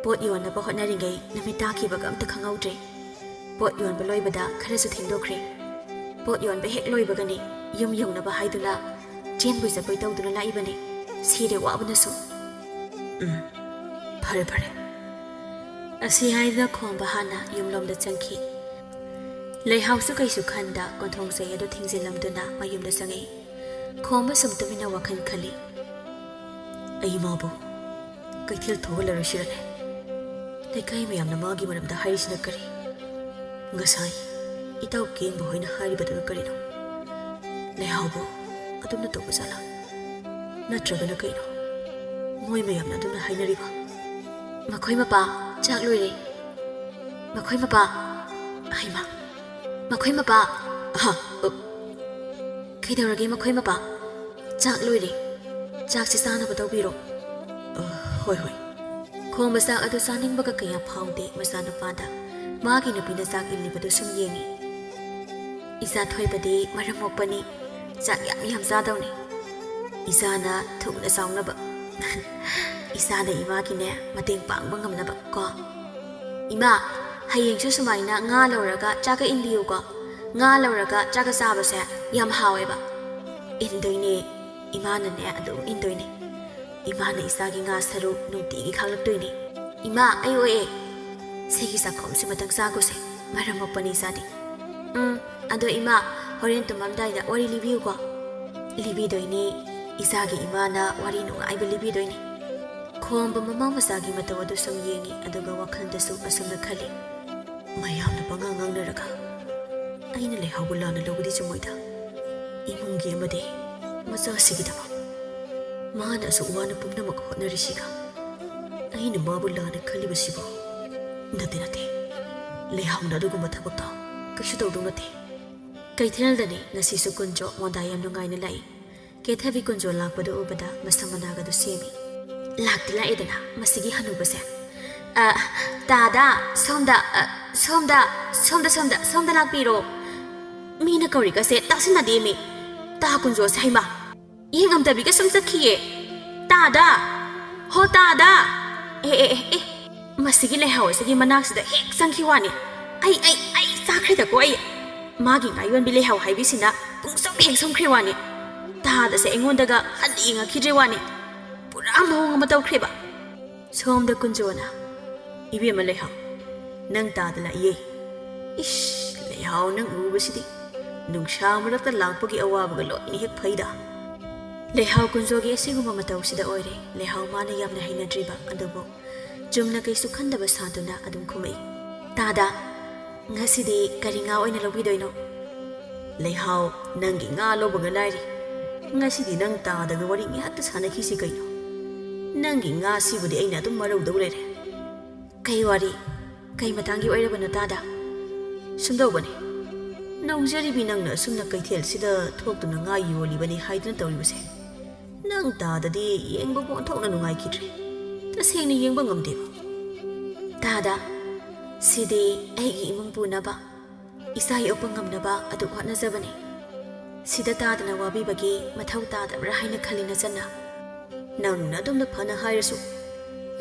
ꯄꯣꯠ ꯌꯣꯟꯅꯕ ꯍꯣꯠꯅꯔꯤꯉꯩ ꯅꯨꯃꯤꯠ ꯇꯥꯈꯤꯕꯒ ꯑꯝꯇ ꯈꯪꯍꯧꯗ꯭ꯔꯦ꯫ ꯄꯣꯠ ꯌꯣꯟꯕ ꯂꯣꯏꯕꯗ ꯈꯔꯁꯨ ꯊꯦꯡꯗꯣꯛꯈ꯭ꯔꯦ꯫ ꯄꯣꯠ ꯌꯣꯟꯕ ꯍꯦꯛ ꯂꯣꯏꯕꯒꯅꯤ ꯌꯨꯝ ꯌꯧꯅꯕ ꯍꯥꯏꯗꯨꯅ ꯆꯦꯟꯕꯣꯏ ꯆꯠꯄꯣꯏ ꯇꯧꯗꯨꯅ ꯂꯥꯛꯏꯕꯅꯤ꯫ ꯁꯤꯔꯦ ꯋꯥꯕꯅꯁꯨ꯫ ꯎꯝ, ꯐꯔꯦ ꯐꯔꯦ꯫ ꯑꯁꯤ ꯍꯥꯏꯗꯨꯅ ꯈꯣꯝꯕ ꯍꯥꯟꯅ ꯌꯨꯝꯂꯣꯝꯗ ꯆꯪꯈꯤ꯫ ꯂꯩꯍꯥꯎꯁꯨ ꯀꯩꯁꯨ ꯈꯟꯗ ꯀꯣꯟꯊꯣꯡ ꯆꯩ ꯑꯗꯨ ꯊꯤꯡꯖꯤꯜꯂꯝꯗꯨꯅ ꯃꯌꯨꯝꯗ ꯆꯪꯉꯛꯏ꯫ ꯈꯣꯝꯕ ꯁꯨꯝ ꯇꯨꯃꯤꯟꯅ ꯋꯥꯈꯜ ꯈꯜꯂꯤ꯫ ꯑꯩ ꯃꯥꯕꯨ ꯀꯩꯊꯦꯜ ꯊꯣꯛꯍꯜꯂꯔꯣꯏꯁꯤꯔꯅꯦ? ꯂꯩꯀꯥꯏ ꯃꯌꯥꯝꯅ ꯃꯥꯒꯤ ꯃꯔꯝꯗ ꯍꯥꯏꯔꯤꯁꯤꯅ ꯀꯔꯤ? ꯉꯁꯥꯏ ꯏꯇꯥꯎ ꯀꯦꯡꯕ ꯍꯣꯏꯅ ꯍꯥꯏꯔꯤꯕꯗꯨꯅ ꯀꯔꯤꯅꯣ? ꯂꯩꯍꯥꯎꯕꯨ ꯑꯗꯨꯝꯅ ꯇꯧꯕ ꯖꯥꯠꯂꯥ? ꯅꯠꯇ꯭ꯔꯒꯅ ꯀꯩꯅꯣ ꯃꯣꯏ ꯃꯌꯥꯝꯅ ꯑꯗꯨꯝꯅ ꯍꯥꯏꯅꯔꯤꯕ? ꯃꯈꯣꯏ ꯃꯄꯥ, ꯆꯥꯛ ꯂꯣꯏꯔꯦ꯫ ꯃꯈꯣꯏ ꯃꯄꯥ, ꯍꯩꯃꯥ, ꯃꯈꯣꯏ ꯃꯄꯥ, ꯑꯍ, ꯑ, ꯀꯩꯗꯧꯔꯒꯦ ꯃꯈꯣꯏ ꯃꯄꯥ? ꯆꯥꯛ ꯂꯣꯏꯔꯦ꯫ ꯆꯥꯛꯁꯤ ꯆꯥꯅꯕ ꯇꯧꯕꯤꯔꯣ꯫ ꯑ, ꯍꯣꯏ, ꯍꯣꯏ꯫ ꯈꯣꯝꯕ ꯆꯥꯛ ꯑꯗꯨ ꯆꯥꯅꯤꯡꯕꯒ ꯀꯌꯥ ꯐꯥꯎꯗꯦ ꯃꯆꯥꯅꯨꯄꯥꯗ꯫ ꯃꯥꯒꯤ ꯅꯨꯄꯤꯅ ꯆꯥꯛ ꯏꯜꯂꯤꯕꯗꯨ ꯁꯨꯝ ꯌꯦꯡꯏ꯫ ꯏꯆꯥ ꯊꯣꯏꯕꯗꯤ ꯃꯔꯝ ꯃꯣꯛꯄꯅꯤ, ꯆꯥꯛ ꯌꯥꯝ ꯌꯥꯝ ꯆꯥꯗꯧꯅꯤ꯫ ꯏꯆꯥꯅ ꯊꯨꯅ ꯆꯥꯎꯅꯕ꯫ ꯏꯆꯥꯅ ꯏꯃꯥꯒꯤꯅꯦ ꯃꯇꯦꯡ ꯄꯥꯡꯕ ꯉꯝꯅꯕ ꯀꯣ꯫ ꯏꯃꯥ, ꯍꯌꯦꯡꯁꯨ ꯁꯨꯃꯥꯏꯅ ꯉꯥ ꯂꯧꯔꯒ ꯆꯥꯛꯀ ꯏꯟꯕꯤꯌꯨꯀꯣ꯫ ꯉꯥ ꯂꯧꯔꯒ ꯆꯥꯛꯀ ꯆꯥꯕꯁꯦ ꯌꯥꯝ ꯍꯥꯎꯋꯦꯕ꯫ ꯏꯟꯗꯣꯏꯅꯦ, ꯏꯃꯥꯅꯅꯦ ꯑꯗꯨꯝ ꯏꯟꯗꯣꯏꯅꯦ꯫ ꯏꯃꯥꯅ ꯏꯆꯥꯒꯤ ꯉꯥ ꯁꯔꯨ ꯅꯨꯡꯇꯤꯒꯤ ꯈꯥꯛꯂꯛꯇꯣꯏꯅꯦ꯫ ꯏꯃꯥ, ꯑꯩ ꯑꯣꯛꯑꯦ꯫ ꯁꯤꯒꯤ ꯆꯥꯛꯈꯣꯝꯁꯤꯃꯇꯪ ꯆꯥꯈꯣꯁꯦ, ꯃꯔꯝ ꯃꯣꯛꯄꯅꯤ ꯏꯆꯥꯗꯤ꯫ ꯎꯝ, ꯑꯗꯣ ꯏꯃꯥ, ꯍꯣꯔꯦꯟ ꯇꯨꯝꯃꯝꯗꯥꯏꯗ ꯋꯥꯔꯤ ꯂꯤꯕꯤꯌꯨꯀꯣ꯫ ꯂꯤꯕꯤꯗꯣꯏꯅꯦ, ꯏꯆꯥꯒꯤ ꯏꯃꯥꯅ ꯋꯥꯔꯤ ꯅꯨꯡꯉꯥꯏꯕ ꯂꯤꯕꯤꯗꯣꯏꯅꯦ꯫ ꯈꯣꯝꯕ ꯃꯃꯥ ꯃꯆꯥꯒꯤ ꯃꯇꯧ ꯑꯗꯨ ꯁꯨꯝ ꯌꯦꯡꯏ, ꯑꯗꯨꯒ ꯋꯥꯈꯜꯗꯁꯨ ꯑꯁꯨꯝꯅ ꯈꯜꯂꯤ꯫ ꯃꯌꯥꯝꯅ ꯄꯉꯥꯡ ꯉꯥꯡꯅꯔꯒ ꯑꯩꯅ ꯂꯩꯍꯥꯎꯕꯨ ꯂꯥꯟꯅ ꯂꯧꯕꯗꯤ ꯆꯨꯝꯃꯣꯏꯗ꯫ ꯏꯃꯨꯡꯒꯤ ꯑꯃꯗꯤ ꯃꯆꯥꯁꯤꯒꯤꯗꯃꯛ ꯃꯥꯅ ꯑꯁꯨꯛ ꯋꯥꯅ ꯄꯨꯝꯅꯃꯛ ꯍꯣꯠꯅꯔꯤꯁꯤꯒ ꯑꯩꯅ ꯃꯥꯕꯨ ꯂꯥꯟꯅ ꯈꯜꯂꯤꯕꯁꯤꯕꯨ? ꯅꯠꯇꯦ, ꯅꯠꯇꯦ꯫ ꯂꯩꯍꯥꯎꯅ ꯑꯗꯨꯒꯨꯝꯕ ꯊꯕꯛꯇꯣ ꯀꯩꯁꯨ ꯇꯧꯗꯧ ꯅꯠꯇꯦ꯫ ꯀꯩꯊꯦꯜꯗꯅꯤ ꯉꯁꯤꯁꯨ ꯀꯨꯟꯖꯣ ꯃꯣꯟꯗꯥ ꯌꯥꯝ ꯅꯨꯡꯉꯥꯏꯅ ꯂꯥꯛꯏ꯫ ꯀꯦꯊꯕꯤ ꯀꯨꯟꯖꯣ ꯂꯥꯛꯄꯗꯨ ꯎꯕꯗ ꯃꯁꯝ ꯃꯅꯥꯒꯗꯨ ꯁꯦꯝꯃꯤ꯫ ꯂꯥꯛꯇꯤ ꯂꯥꯛꯑꯦꯗꯅ ꯃꯁꯤꯒꯤ ꯍꯅꯨꯕꯁꯦ꯫ ꯑ, ꯇꯥꯗ, ꯁꯣꯝꯗ, ꯑ, ꯁꯣꯝꯗ, ꯁꯣꯝꯗ, ꯁꯣꯝꯗ, ꯁꯣꯝꯗ ꯂꯥꯛꯄꯤꯔꯣ꯫ ꯃꯤꯅ ꯀꯧꯔꯤꯒꯁꯦ ꯇꯥꯁꯤꯟꯅꯗꯦꯃꯤ꯫ ꯇꯥ ꯀꯨꯟꯖꯣꯁꯦ ꯍꯩꯃꯥ꯫ ꯌꯦꯡꯉꯝꯗꯕꯤꯒ ꯁꯨꯝ ꯆꯠꯈꯤꯌꯦ꯫ ꯇꯥꯗ! ꯍꯣ ꯇꯥꯗ! ꯑꯦ, ꯑꯦ, ꯑꯦ, ꯑꯦ꯫ ꯃꯁꯤꯒꯤ ꯂꯩꯍꯥꯎ ꯑꯁꯤꯒꯤ ꯃꯅꯥꯛꯁꯤꯗ ꯍꯦꯛ ꯆꯪꯈꯤ ꯋꯥꯅꯤ꯫ ꯑꯩ ꯑꯩ ꯑꯩ ꯆꯥꯈ꯭ꯔꯦꯗꯀꯣ꯫ ꯑꯩ ꯃꯥꯒꯤ ꯉꯥ ꯌꯣꯟꯕꯤ ꯂꯩꯍꯥꯎ ꯍꯥꯏꯕꯤꯁꯤꯅ ꯄꯨꯡꯁꯨꯝ ꯍꯦꯛ ꯁꯨꯝꯈ꯭ꯔꯦ ꯋꯥꯅꯤ꯫ ꯇꯥꯗꯁꯦ ꯑꯩꯉꯣꯟꯗꯒ ꯍꯟꯅ ꯌꯦꯡꯉꯛꯈꯤꯗ꯭ꯔꯦ ꯋꯥꯅꯤ꯫ ꯄꯨꯔꯥ ꯃꯑꯣꯡ ꯑꯃ ꯇꯧꯈ꯭ꯔꯦꯕ꯫ ꯁꯣꯝꯗ ꯀꯨꯟꯖꯣꯅ, "ꯏꯕꯦꯝꯃ ꯂꯩꯍꯥꯎ, ꯅꯪ ꯇꯥꯗ ꯂꯥꯛꯏꯌꯦ꯫ ꯏꯁ, ꯂꯩꯍꯥꯎ ꯅꯪ ꯎꯕꯁꯤꯗꯤ ꯅꯨꯡꯁꯥ ꯃꯔꯛꯇ ꯂꯥꯛꯄꯒꯤ ꯑꯋꯥꯕꯒ ꯂꯣꯏꯅ ꯍꯦꯛ ꯐꯩꯗ꯫" ꯂꯩꯍꯥꯎ ꯀꯨꯟꯖꯣꯒꯤ ꯑꯁꯤꯒꯨꯝꯕ ꯃꯇꯧꯁꯤꯗ ꯑꯣꯏꯔꯦ ꯂꯩꯍꯥꯎ ꯃꯥꯅ ꯌꯥꯝꯅ ꯍꯩꯅꯗ꯭ꯔꯤꯕ꯫ ꯑꯗꯨꯕꯨ ꯆꯨꯝꯅ ꯀꯩꯁꯨ ꯈꯟꯗꯕ ꯁꯥꯗꯨꯅ ꯑꯗꯨꯝ ꯈꯨꯝꯃꯛꯏ, "ꯇꯥꯗ, ꯉꯁꯤꯗꯤ ꯀꯔꯤ ꯉꯥ ꯑꯣꯏꯅ ꯂꯧꯕꯤꯗꯣꯏꯅꯣ?" "ꯂꯩꯍꯥꯎ, ꯅꯪꯒꯤ ꯉꯥ ꯂꯧꯕꯒ ꯂꯥꯏꯔꯤ, ꯉꯁꯤꯗꯤ ꯅꯪ ꯇꯥꯗꯒ ꯋꯥꯔꯤ ꯉꯥꯏꯍꯥꯛꯇ ꯁꯥꯟꯅꯈꯤꯁꯤ ꯀꯩꯅꯣ? ꯅꯪꯒꯤ ꯉꯥꯁꯤꯕꯨꯗꯤ ꯑꯩꯅ ꯑꯗꯨꯝ ꯃꯔꯧꯗꯧ ꯂꯩꯔꯦ꯫" "ꯀꯩ ꯋꯥꯔꯤ? ꯀꯩ ꯃꯇꯥꯡꯒꯤ ꯑꯣꯏꯔꯕꯅꯣ ꯇꯥꯗ?" "ꯁꯨꯝꯗꯧꯕꯅꯤ, ꯅꯧꯖꯔꯤꯕꯤ ꯅꯪꯅ ꯑꯁꯨꯝꯅ ꯀꯩꯊꯦꯜꯁꯤꯗ ꯊꯣꯛꯇꯨꯅ ꯉꯥ ꯌꯣꯜꯂꯤꯕꯅꯤ ꯍꯥꯏꯗꯨꯅ ꯇꯧꯔꯤꯕꯁꯦ, ꯅꯪ ꯇꯥꯗꯗꯤ ꯌꯦꯡꯕꯕꯨ ꯑꯣꯟꯊꯣꯛꯅ ꯅꯨꯡꯉꯥꯏꯈꯤꯗ꯭ꯔꯦ꯫ ꯇꯁꯦꯡꯅ ꯌꯦꯡꯕ ꯉꯝꯗꯦꯕ꯫" "ꯇꯥꯗ, ꯁꯤꯗꯤ ꯑꯩꯒꯤ ꯏꯃꯨꯡ ꯄꯨꯅꯕ, ꯏꯆꯥ ꯌꯣꯛꯄ ꯉꯝꯅꯕ ꯑꯗꯨ ꯍꯣꯠꯅꯖꯕꯅꯤ꯫ ꯁꯤꯗ ꯇꯥꯗꯅ ꯋꯥꯕꯤꯕꯒꯤ ꯃꯊꯧ ꯇꯥꯗꯕ꯭ꯔꯥ ꯍꯥꯏꯅ ꯈꯜꯂꯤ ꯅꯆꯟꯅ꯫ ꯅꯪꯅ ꯑꯗꯨꯝꯅ ꯐꯅ ꯍꯥꯏꯔꯁꯨ,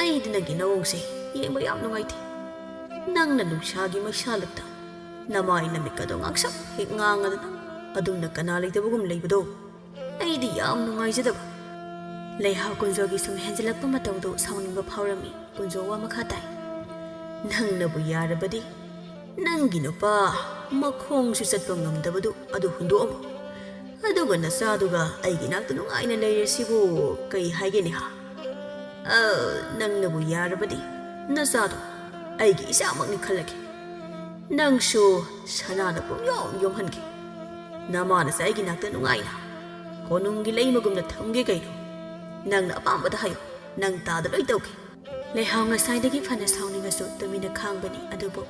ꯑꯩꯗꯤ ꯅꯪꯒꯤ ꯅꯑꯣꯡꯁꯦ ꯌꯦꯡꯕ ꯌꯥꯝ ꯅꯨꯡꯉꯥꯏꯇꯦ꯫ ꯅꯪꯅ ꯅꯨꯡꯁꯥꯒꯤ ꯃꯩꯁꯥꯂꯛꯇ ꯅꯃꯥꯏ ꯅꯃꯤꯠꯀꯗꯣ ꯉꯥꯡꯁꯛ ꯍꯦꯛ ꯉꯥꯡꯉꯗꯅ ꯑꯗꯨꯝꯅ ꯀꯅꯥ ꯂꯩꯇꯕꯒꯨꯝ ꯂꯩꯕꯗꯣ ꯑꯩꯗꯤ ꯌꯥꯝ ꯅꯨꯡꯉꯥꯏꯖꯗꯕ꯫" ꯂꯩꯍꯥꯎ ꯀꯨꯟꯖꯣꯒꯤ ꯁꯨꯝ ꯍꯦꯟꯖꯤꯜꯂꯛꯄ ꯃꯇꯧꯗꯨ ꯁꯥꯎꯅꯤꯡꯕ ꯐꯥꯎꯔꯝꯃꯤ꯫ ꯀꯨꯟꯖꯣ ꯋꯥ ꯃꯈꯥ ꯇꯥꯏ, "ꯅꯪꯅꯕꯨ ꯌꯥꯔꯕꯗꯤ ꯅꯪꯒꯤ ꯅꯨꯄꯥ ꯃꯈꯣꯡꯁꯨ ꯆꯠꯄ ꯉꯝꯗꯕꯗꯨ ꯑꯗꯨ ꯍꯨꯟꯗꯣꯛꯑꯝꯃꯨ꯫ ꯑꯗꯨꯒ ꯅꯆꯥꯗꯨꯒ ꯑꯩꯒꯤ ꯅꯥꯛꯇ ꯅꯨꯡꯉꯥꯏꯅ ꯂꯩꯔꯁꯤꯕꯨ ꯀꯩ ꯍꯥꯏꯒꯦꯅꯦ ꯍꯥ? ꯑ, ꯅꯪꯅꯕꯨ ꯌꯥꯔꯕꯗꯤ ꯅꯆꯥꯗꯣ ꯑꯩꯒꯤ ꯏꯆꯥꯃꯛꯅꯤ ꯈꯜꯂꯒꯦ꯫ ꯅꯪꯁꯨ ꯁꯅꯥꯅ ꯄꯨꯡꯌꯣꯝ ꯌꯣꯝꯍꯟꯒꯦ꯫ ꯅꯃꯥꯅꯁꯨ ꯑꯩꯒꯤ ꯅꯥꯛꯇ ꯅꯨꯡꯉꯥꯏꯅ ꯀꯣꯅꯨꯡꯒꯤ ꯂꯩꯃꯒꯨꯝꯅ ꯊꯝꯒꯦ ꯀꯩꯅꯣ꯫ ꯅꯪꯅ ꯑꯄꯥꯝꯕꯗ ꯍꯥꯏꯌꯨ, ꯅꯪ ꯇꯥꯗ ꯂꯣꯏ ꯇꯧꯒꯦ꯫" ꯂꯩꯍꯥꯎ ꯉꯁꯥꯏꯗꯒꯤ ꯐꯅ ꯁꯥꯎꯅꯤꯡꯉꯁꯨ ꯇꯨꯃꯤꯟꯅ ꯈꯥꯡꯕꯅꯤ꯫ ꯑꯗꯨꯕꯨ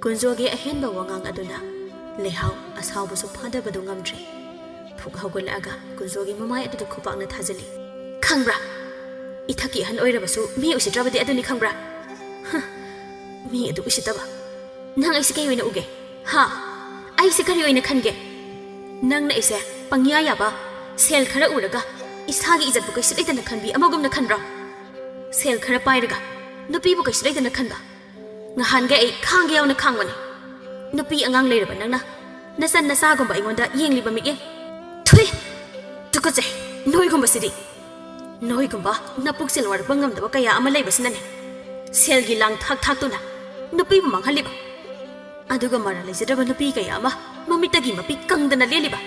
ꯀꯨꯟꯖꯣꯒꯤ ꯑꯍꯦꯟꯕ ꯋꯥꯉꯥꯡ ꯑꯗꯨꯅ ꯂꯩꯍꯥꯎ ꯑꯁꯥꯎꯕꯁꯨ ꯐꯥꯗꯕꯗꯨ ꯉꯝꯗ꯭ꯔꯦ꯫ ꯐꯨꯛ ꯍꯧꯒꯠꯂꯛꯑꯒ ꯀꯨꯟꯖꯣꯒꯤ ꯃꯃꯥꯏ ꯑꯗꯨꯗ ꯈꯨꯄꯥꯛꯅ ꯊꯥꯖꯤꯜꯂꯤ꯫ "ꯈꯪꯕ꯭ꯔꯥ? ꯏꯊꯛꯀꯤ ꯑꯍꯟ ꯑꯣꯏꯔꯕꯁꯨ ꯃꯤ ꯎꯁꯤꯠꯇ꯭ꯔꯕꯗꯤ ꯑꯗꯨꯅꯤ ꯈꯪꯕ꯭ꯔꯥ? ꯍ, ꯃꯤ ꯑꯗꯨ ꯎꯁꯤꯠꯇꯕ꯫ ꯅꯪ ꯑꯩꯁꯦ ꯀꯩ ꯑꯣꯏꯅ ꯎꯒꯦ? ꯍꯥ? ꯑꯩꯁꯦ ꯀꯔꯤ ꯑꯣꯏꯅ ꯈꯟꯒꯦ? ꯅꯪꯅ ꯑꯩꯁꯦ ꯄꯪꯌꯥ ꯌꯥꯕ, ꯁꯦꯜ ꯈꯔ ꯎꯔꯒ ꯏꯁꯥꯒꯤ ꯏꯖꯠꯄꯨ ꯀꯩꯁꯨ ꯂꯩꯇꯅ ꯈꯟꯕꯤ ꯑꯃꯒꯨꯝꯅ ꯈꯟꯕ꯭ꯔꯣ? ꯁꯦꯜ ꯈꯔ ꯄꯥꯏꯔꯒ ꯅꯨꯄꯤꯕꯨ ꯀꯩꯁꯨ ꯂꯩꯇꯅ ꯈꯟꯕ? ꯅꯍꯥꯟꯒꯩ ꯑꯩ ꯈꯥꯡꯒꯦ ꯌꯥꯎꯅ ꯈꯥꯡꯕꯅꯤ꯫ ꯅꯨꯄꯤ ꯑꯉꯥꯡ ꯂꯩꯔꯕ ꯅꯪꯅ ꯅꯆꯟ ꯅꯆꯥꯒꯨꯝꯕ ꯑꯩꯉꯣꯟꯗ ꯌꯦꯡꯂꯤꯕ ꯃꯤꯠꯌꯦꯡ꯫ ꯊꯨꯏ! ꯇꯨꯀꯠꯆꯩ! ꯅꯣꯏꯒꯨꯝꯕꯁꯤꯗꯤ꯫ ꯅꯣꯏꯒꯨꯝꯕ ꯅꯄꯨꯛꯆꯦꯜ ꯋꯥꯔꯛꯄ ꯉꯝꯗꯕ ꯀꯌꯥ ꯑꯃ ꯂꯩꯕꯁꯤꯅꯅꯦ ꯁꯦꯜꯒꯤ ꯂꯥꯡ ꯊꯥꯛ ꯊꯥꯛꯇꯨꯅ ꯅꯨꯄꯤꯕꯨ ꯃꯥꯡꯍꯜꯂꯤꯕ꯫ ꯑꯗꯨꯒ ꯃꯔꯥꯜ ꯂꯩꯖꯗ꯭ꯔꯕ ꯅꯨꯄꯤ ꯀꯌꯥ ꯑꯃ ꯃꯃꯤꯠꯇꯒꯤ ꯃꯄꯤ ꯀꯪꯗꯅ ꯂꯦꯜꯂꯤꯕ꯫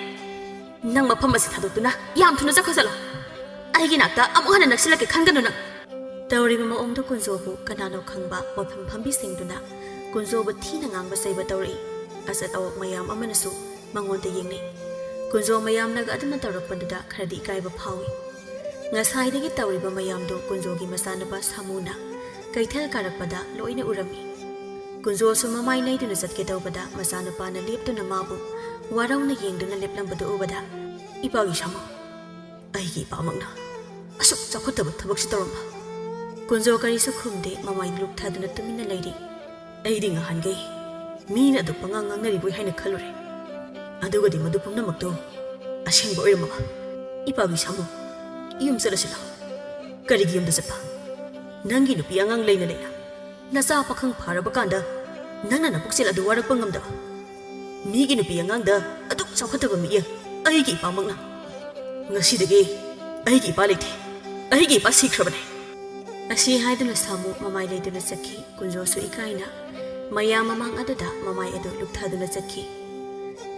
ꯅꯪ ꯃꯐꯝ ꯑꯁꯤ ꯊꯥꯗꯣꯛꯇꯨꯅ ꯌꯥꯝ ꯊꯨꯅ ꯆꯠꯈ꯭ꯔꯣ ꯆꯠꯂꯣ꯫ ꯑꯩꯒꯤ ꯅꯥꯛꯇ ꯑꯃꯨꯛ ꯍꯟꯅ ꯅꯛꯁꯤꯜꯂꯛꯀꯦ ꯈꯟꯒꯅꯨ ꯅꯪ꯫ ꯇꯧꯔꯤꯕ ꯃꯑꯣꯡꯗꯨ ꯀꯨꯟꯖꯣꯕꯨ ꯀꯅꯥꯅꯣ ꯈꯪꯕ ꯋꯥꯐꯝ ꯐꯝꯕꯤꯁꯤꯡꯗꯨꯅ ꯀꯨꯟꯖꯣꯕꯨ ꯊꯤꯅ ꯉꯥꯡꯕ ꯆꯩꯕ ꯇꯧꯔꯛꯏ꯫ ꯑꯆꯠ ꯑꯋꯣꯛ ꯃꯌꯥꯝ ꯑꯃꯅꯁꯨ ꯃꯉꯣꯟꯗ ꯌꯦꯡꯅꯩ꯫ ꯀꯨꯟꯖꯣ ꯃꯌꯥꯝꯅꯒ ꯑꯗꯨꯝꯅ ꯇꯧꯔꯛꯄꯗꯨꯗ ꯈꯔꯗꯤ ꯏꯀꯥꯏꯕ ꯐꯥꯎꯏ꯫ ꯉꯁꯥꯏꯗꯒꯤ ꯇꯧꯔꯤꯕ ꯃꯌꯥꯝꯗꯨ ꯀꯨꯟꯖꯣꯒꯤ ꯃꯆꯥꯅꯨꯄꯥ ꯁꯥꯃꯨꯅ ꯀꯩꯊꯦꯜ ꯀꯥꯔꯛꯄꯗ ꯂꯣꯏꯅ ꯎꯔꯝꯃꯤ꯫ ꯀꯨꯟꯖꯣꯁꯨ ꯃꯃꯥꯏ ꯂꯩꯗꯨꯅ ꯆꯠꯀꯦ ꯇꯧꯕꯗ ꯃꯆꯥꯅꯨꯄꯥꯅ ꯂꯦꯞꯇꯨꯅ ꯃꯥꯕꯨ ꯋꯥꯔꯧꯅ ꯌꯦꯡꯗꯨꯅ ꯂꯦꯞꯂꯝꯕꯗꯨ ꯎꯕꯗ, "ꯏꯄꯥꯒꯤ ꯁꯥꯃꯨ, ꯑꯩꯒꯤ ꯏꯄꯥꯃꯛꯅ ꯑꯁꯨꯛ ꯆꯥꯎꯈꯠꯇꯕ ꯊꯕꯛꯁꯤ ꯇꯧꯔꯝꯕ?" ꯀꯨꯟꯖꯣ ꯀꯔꯤꯁꯨ ꯈꯨꯝꯗꯦ, ꯃꯃꯥꯏ ꯂꯨꯛꯊꯗꯨꯅ ꯇꯨꯃꯤꯟꯅ ꯂꯩꯔꯤ꯫ "ꯑꯩꯗꯤ ꯉꯍꯥꯟꯈꯩ ꯃꯤꯅ ꯑꯗꯨ ꯄꯉꯥꯡ ꯉꯥꯡꯅꯔꯤꯕꯣꯏ ꯍꯥꯏꯅ ꯈꯜꯂꯨꯔꯦ꯫ ꯑꯗꯨꯒꯗꯤ ꯃꯗꯨ ꯄꯨꯝꯅꯃꯛꯇꯣ ꯑꯁꯦꯡꯕ ꯑꯣꯏꯔꯝꯃꯕ? ꯏꯄꯥꯒꯤ ꯁꯥꯃꯨ, ꯌꯨꯝ ꯆꯠꯂꯁꯤ ꯂꯥꯎ꯫" "ꯀꯔꯤꯒꯤ ꯌꯨꯝꯗ ꯆꯠꯄ? ꯅꯪꯒꯤ ꯅꯨꯄꯤ ꯑꯉꯥꯡ ꯂꯩꯅ ꯂꯩꯅ ꯅꯆꯥ ꯄꯥꯈꯪ ꯐꯥꯔꯕ ꯀꯥꯟꯗ ꯅꯪꯅ ꯅꯄꯨꯛꯆꯦꯜ ꯑꯗꯨ ꯋꯥꯔꯛꯄ ꯉꯝꯗꯕ? ꯃꯤꯒꯤ ꯅꯨꯄꯤ ꯑꯉꯥꯡꯗ ꯑꯗꯨꯛ ꯆꯥꯎꯈꯠꯇꯕ ꯃꯤꯠꯌꯦꯡ ꯑꯩꯒꯤ ꯏꯄꯥꯃꯛꯅ꯫ ꯉꯁꯤꯗꯒꯤ ꯑꯩꯒꯤ ꯏꯄꯥ ꯂꯩꯇꯦ꯫ ꯑꯩꯒꯤ ꯏꯄꯥ ꯁꯤꯈ꯭ꯔꯕꯅꯦ꯫" ꯑꯁꯤ ꯍꯥꯏꯗꯨꯅ ꯁꯥꯃꯨ ꯃꯃꯥꯏ ꯂꯩꯗꯨꯅ ꯆꯠꯈꯤ꯫ ꯀꯨꯟꯖꯣꯁꯨ ꯏꯀꯥꯏꯅ ꯃꯌꯥꯝ ꯃꯃꯥꯡ ꯑꯗꯨꯗ ꯃꯃꯥꯏ ꯑꯗꯨ ꯂꯨꯛꯊꯗꯨꯅ ꯆꯠꯈꯤ꯫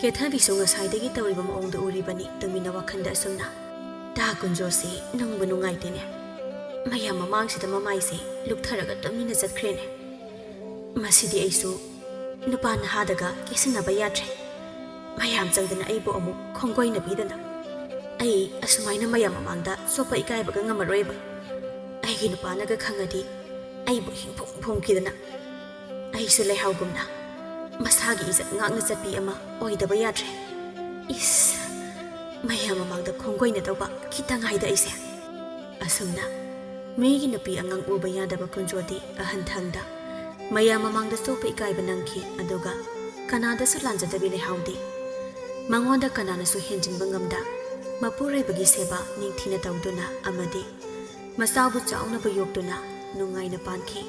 ꯀꯦꯊꯕꯤꯁꯨ ꯉꯁꯥꯏꯗꯒꯤ ꯇꯧꯔꯤꯕ ꯃꯑꯣꯡꯗꯨ ꯎꯔꯤꯕꯅꯤ꯫ ꯇꯨꯃꯤꯟꯅ ꯋꯥꯈꯜꯗ ꯑꯁꯨꯝꯅ, "ꯇꯥ ꯀꯨꯟꯖꯣꯁꯤ ꯅꯨꯡꯕꯨ ꯅꯨꯡꯉꯥꯏꯇꯦꯅꯦ꯫ ꯃꯌꯥꯝ ꯃꯃꯥꯡꯁꯤꯗ ꯃꯃꯥꯏꯁꯦ ꯂꯨꯛꯊꯔꯒ ꯇꯨꯃꯤꯟꯅ ꯆꯠꯈ꯭ꯔꯦꯅꯦ꯫ ꯃꯁꯤꯗꯤ ꯑꯩꯁꯨ ꯅꯨꯄꯥ ꯅꯍꯥꯗꯒ ꯀꯦꯁꯤꯟꯅꯕ ꯌꯥꯗ꯭ꯔꯦ꯫ ꯃꯌꯥꯝ ꯆꯪꯗꯅ ꯑꯩꯕꯨ ꯑꯃꯨꯛ ꯈꯣꯡꯒꯣꯏꯅꯕꯤꯗꯅ꯫ ꯑꯩ ꯑꯁꯨꯃꯥꯏꯅ ꯃꯌꯥꯝ ꯃꯃꯥꯡꯗ ꯆꯣꯞꯄ ꯏꯀꯥꯏꯕꯒ ꯉꯝꯃꯔꯣꯏꯕ꯫ ꯑꯩꯒꯤ ꯅꯨꯄꯥꯅꯒ ꯈꯪꯉꯗꯤ ꯑꯩꯕꯨ ꯍꯤꯡꯐꯨꯝ ꯐꯨꯝꯈꯤꯗꯅ꯫ ꯑꯩꯁꯨ ꯂꯩꯍꯥꯎꯒꯨꯝꯅ ꯃꯁꯥꯒꯤ ꯏꯖꯠ ꯉꯥꯛꯅ ꯆꯠꯄꯤ ꯑꯃ ꯑꯣꯏꯗꯕ ꯌꯥꯗ꯭ꯔꯦ꯫ ꯏꯁ, ꯃꯌꯥꯝ ꯃꯃꯥꯡꯗ ꯈꯣꯡꯒꯣꯏꯅꯗꯧꯕ ꯈꯤꯇ ꯉꯥꯏꯗ ꯑꯩꯁꯦ꯫" ꯑꯁꯨꯝꯅ ꯃꯤꯒꯤ ꯅꯨꯄꯤ ꯑꯉꯥꯡ ꯎꯕ ꯌꯥꯗꯕ ꯀꯨꯟꯖꯣꯗꯤ ꯑꯍꯟ ꯊꯪꯗ ꯃꯌꯥꯝ ꯃꯃꯥꯡꯗ ꯆꯣꯞꯄ ꯏꯀꯥꯏꯕ ꯅꯪꯈꯤ꯫ ꯑꯗꯨꯒ ꯀꯅꯥꯗꯁꯨ ꯂꯥꯟꯖꯗꯕꯤ ꯂꯩꯍꯥꯎꯗꯤ ꯃꯉꯣꯟꯗ ꯀꯅꯥꯅꯁꯨ ꯍꯦꯟꯖꯤꯟꯕ ꯉꯝꯗ ꯃꯄꯨꯔꯣꯏꯕꯒꯤ ꯁꯦꯕꯥ ꯅꯤꯡꯊꯤꯅ ꯇꯧꯗꯨꯅ ꯑꯃꯗꯤ ꯃꯆꯥꯕꯨ ꯆꯥꯎꯅꯕ ꯌꯣꯛꯇꯨꯅ ꯅꯨꯡꯉꯥꯏꯅ ꯄꯥꯟꯈꯤ꯫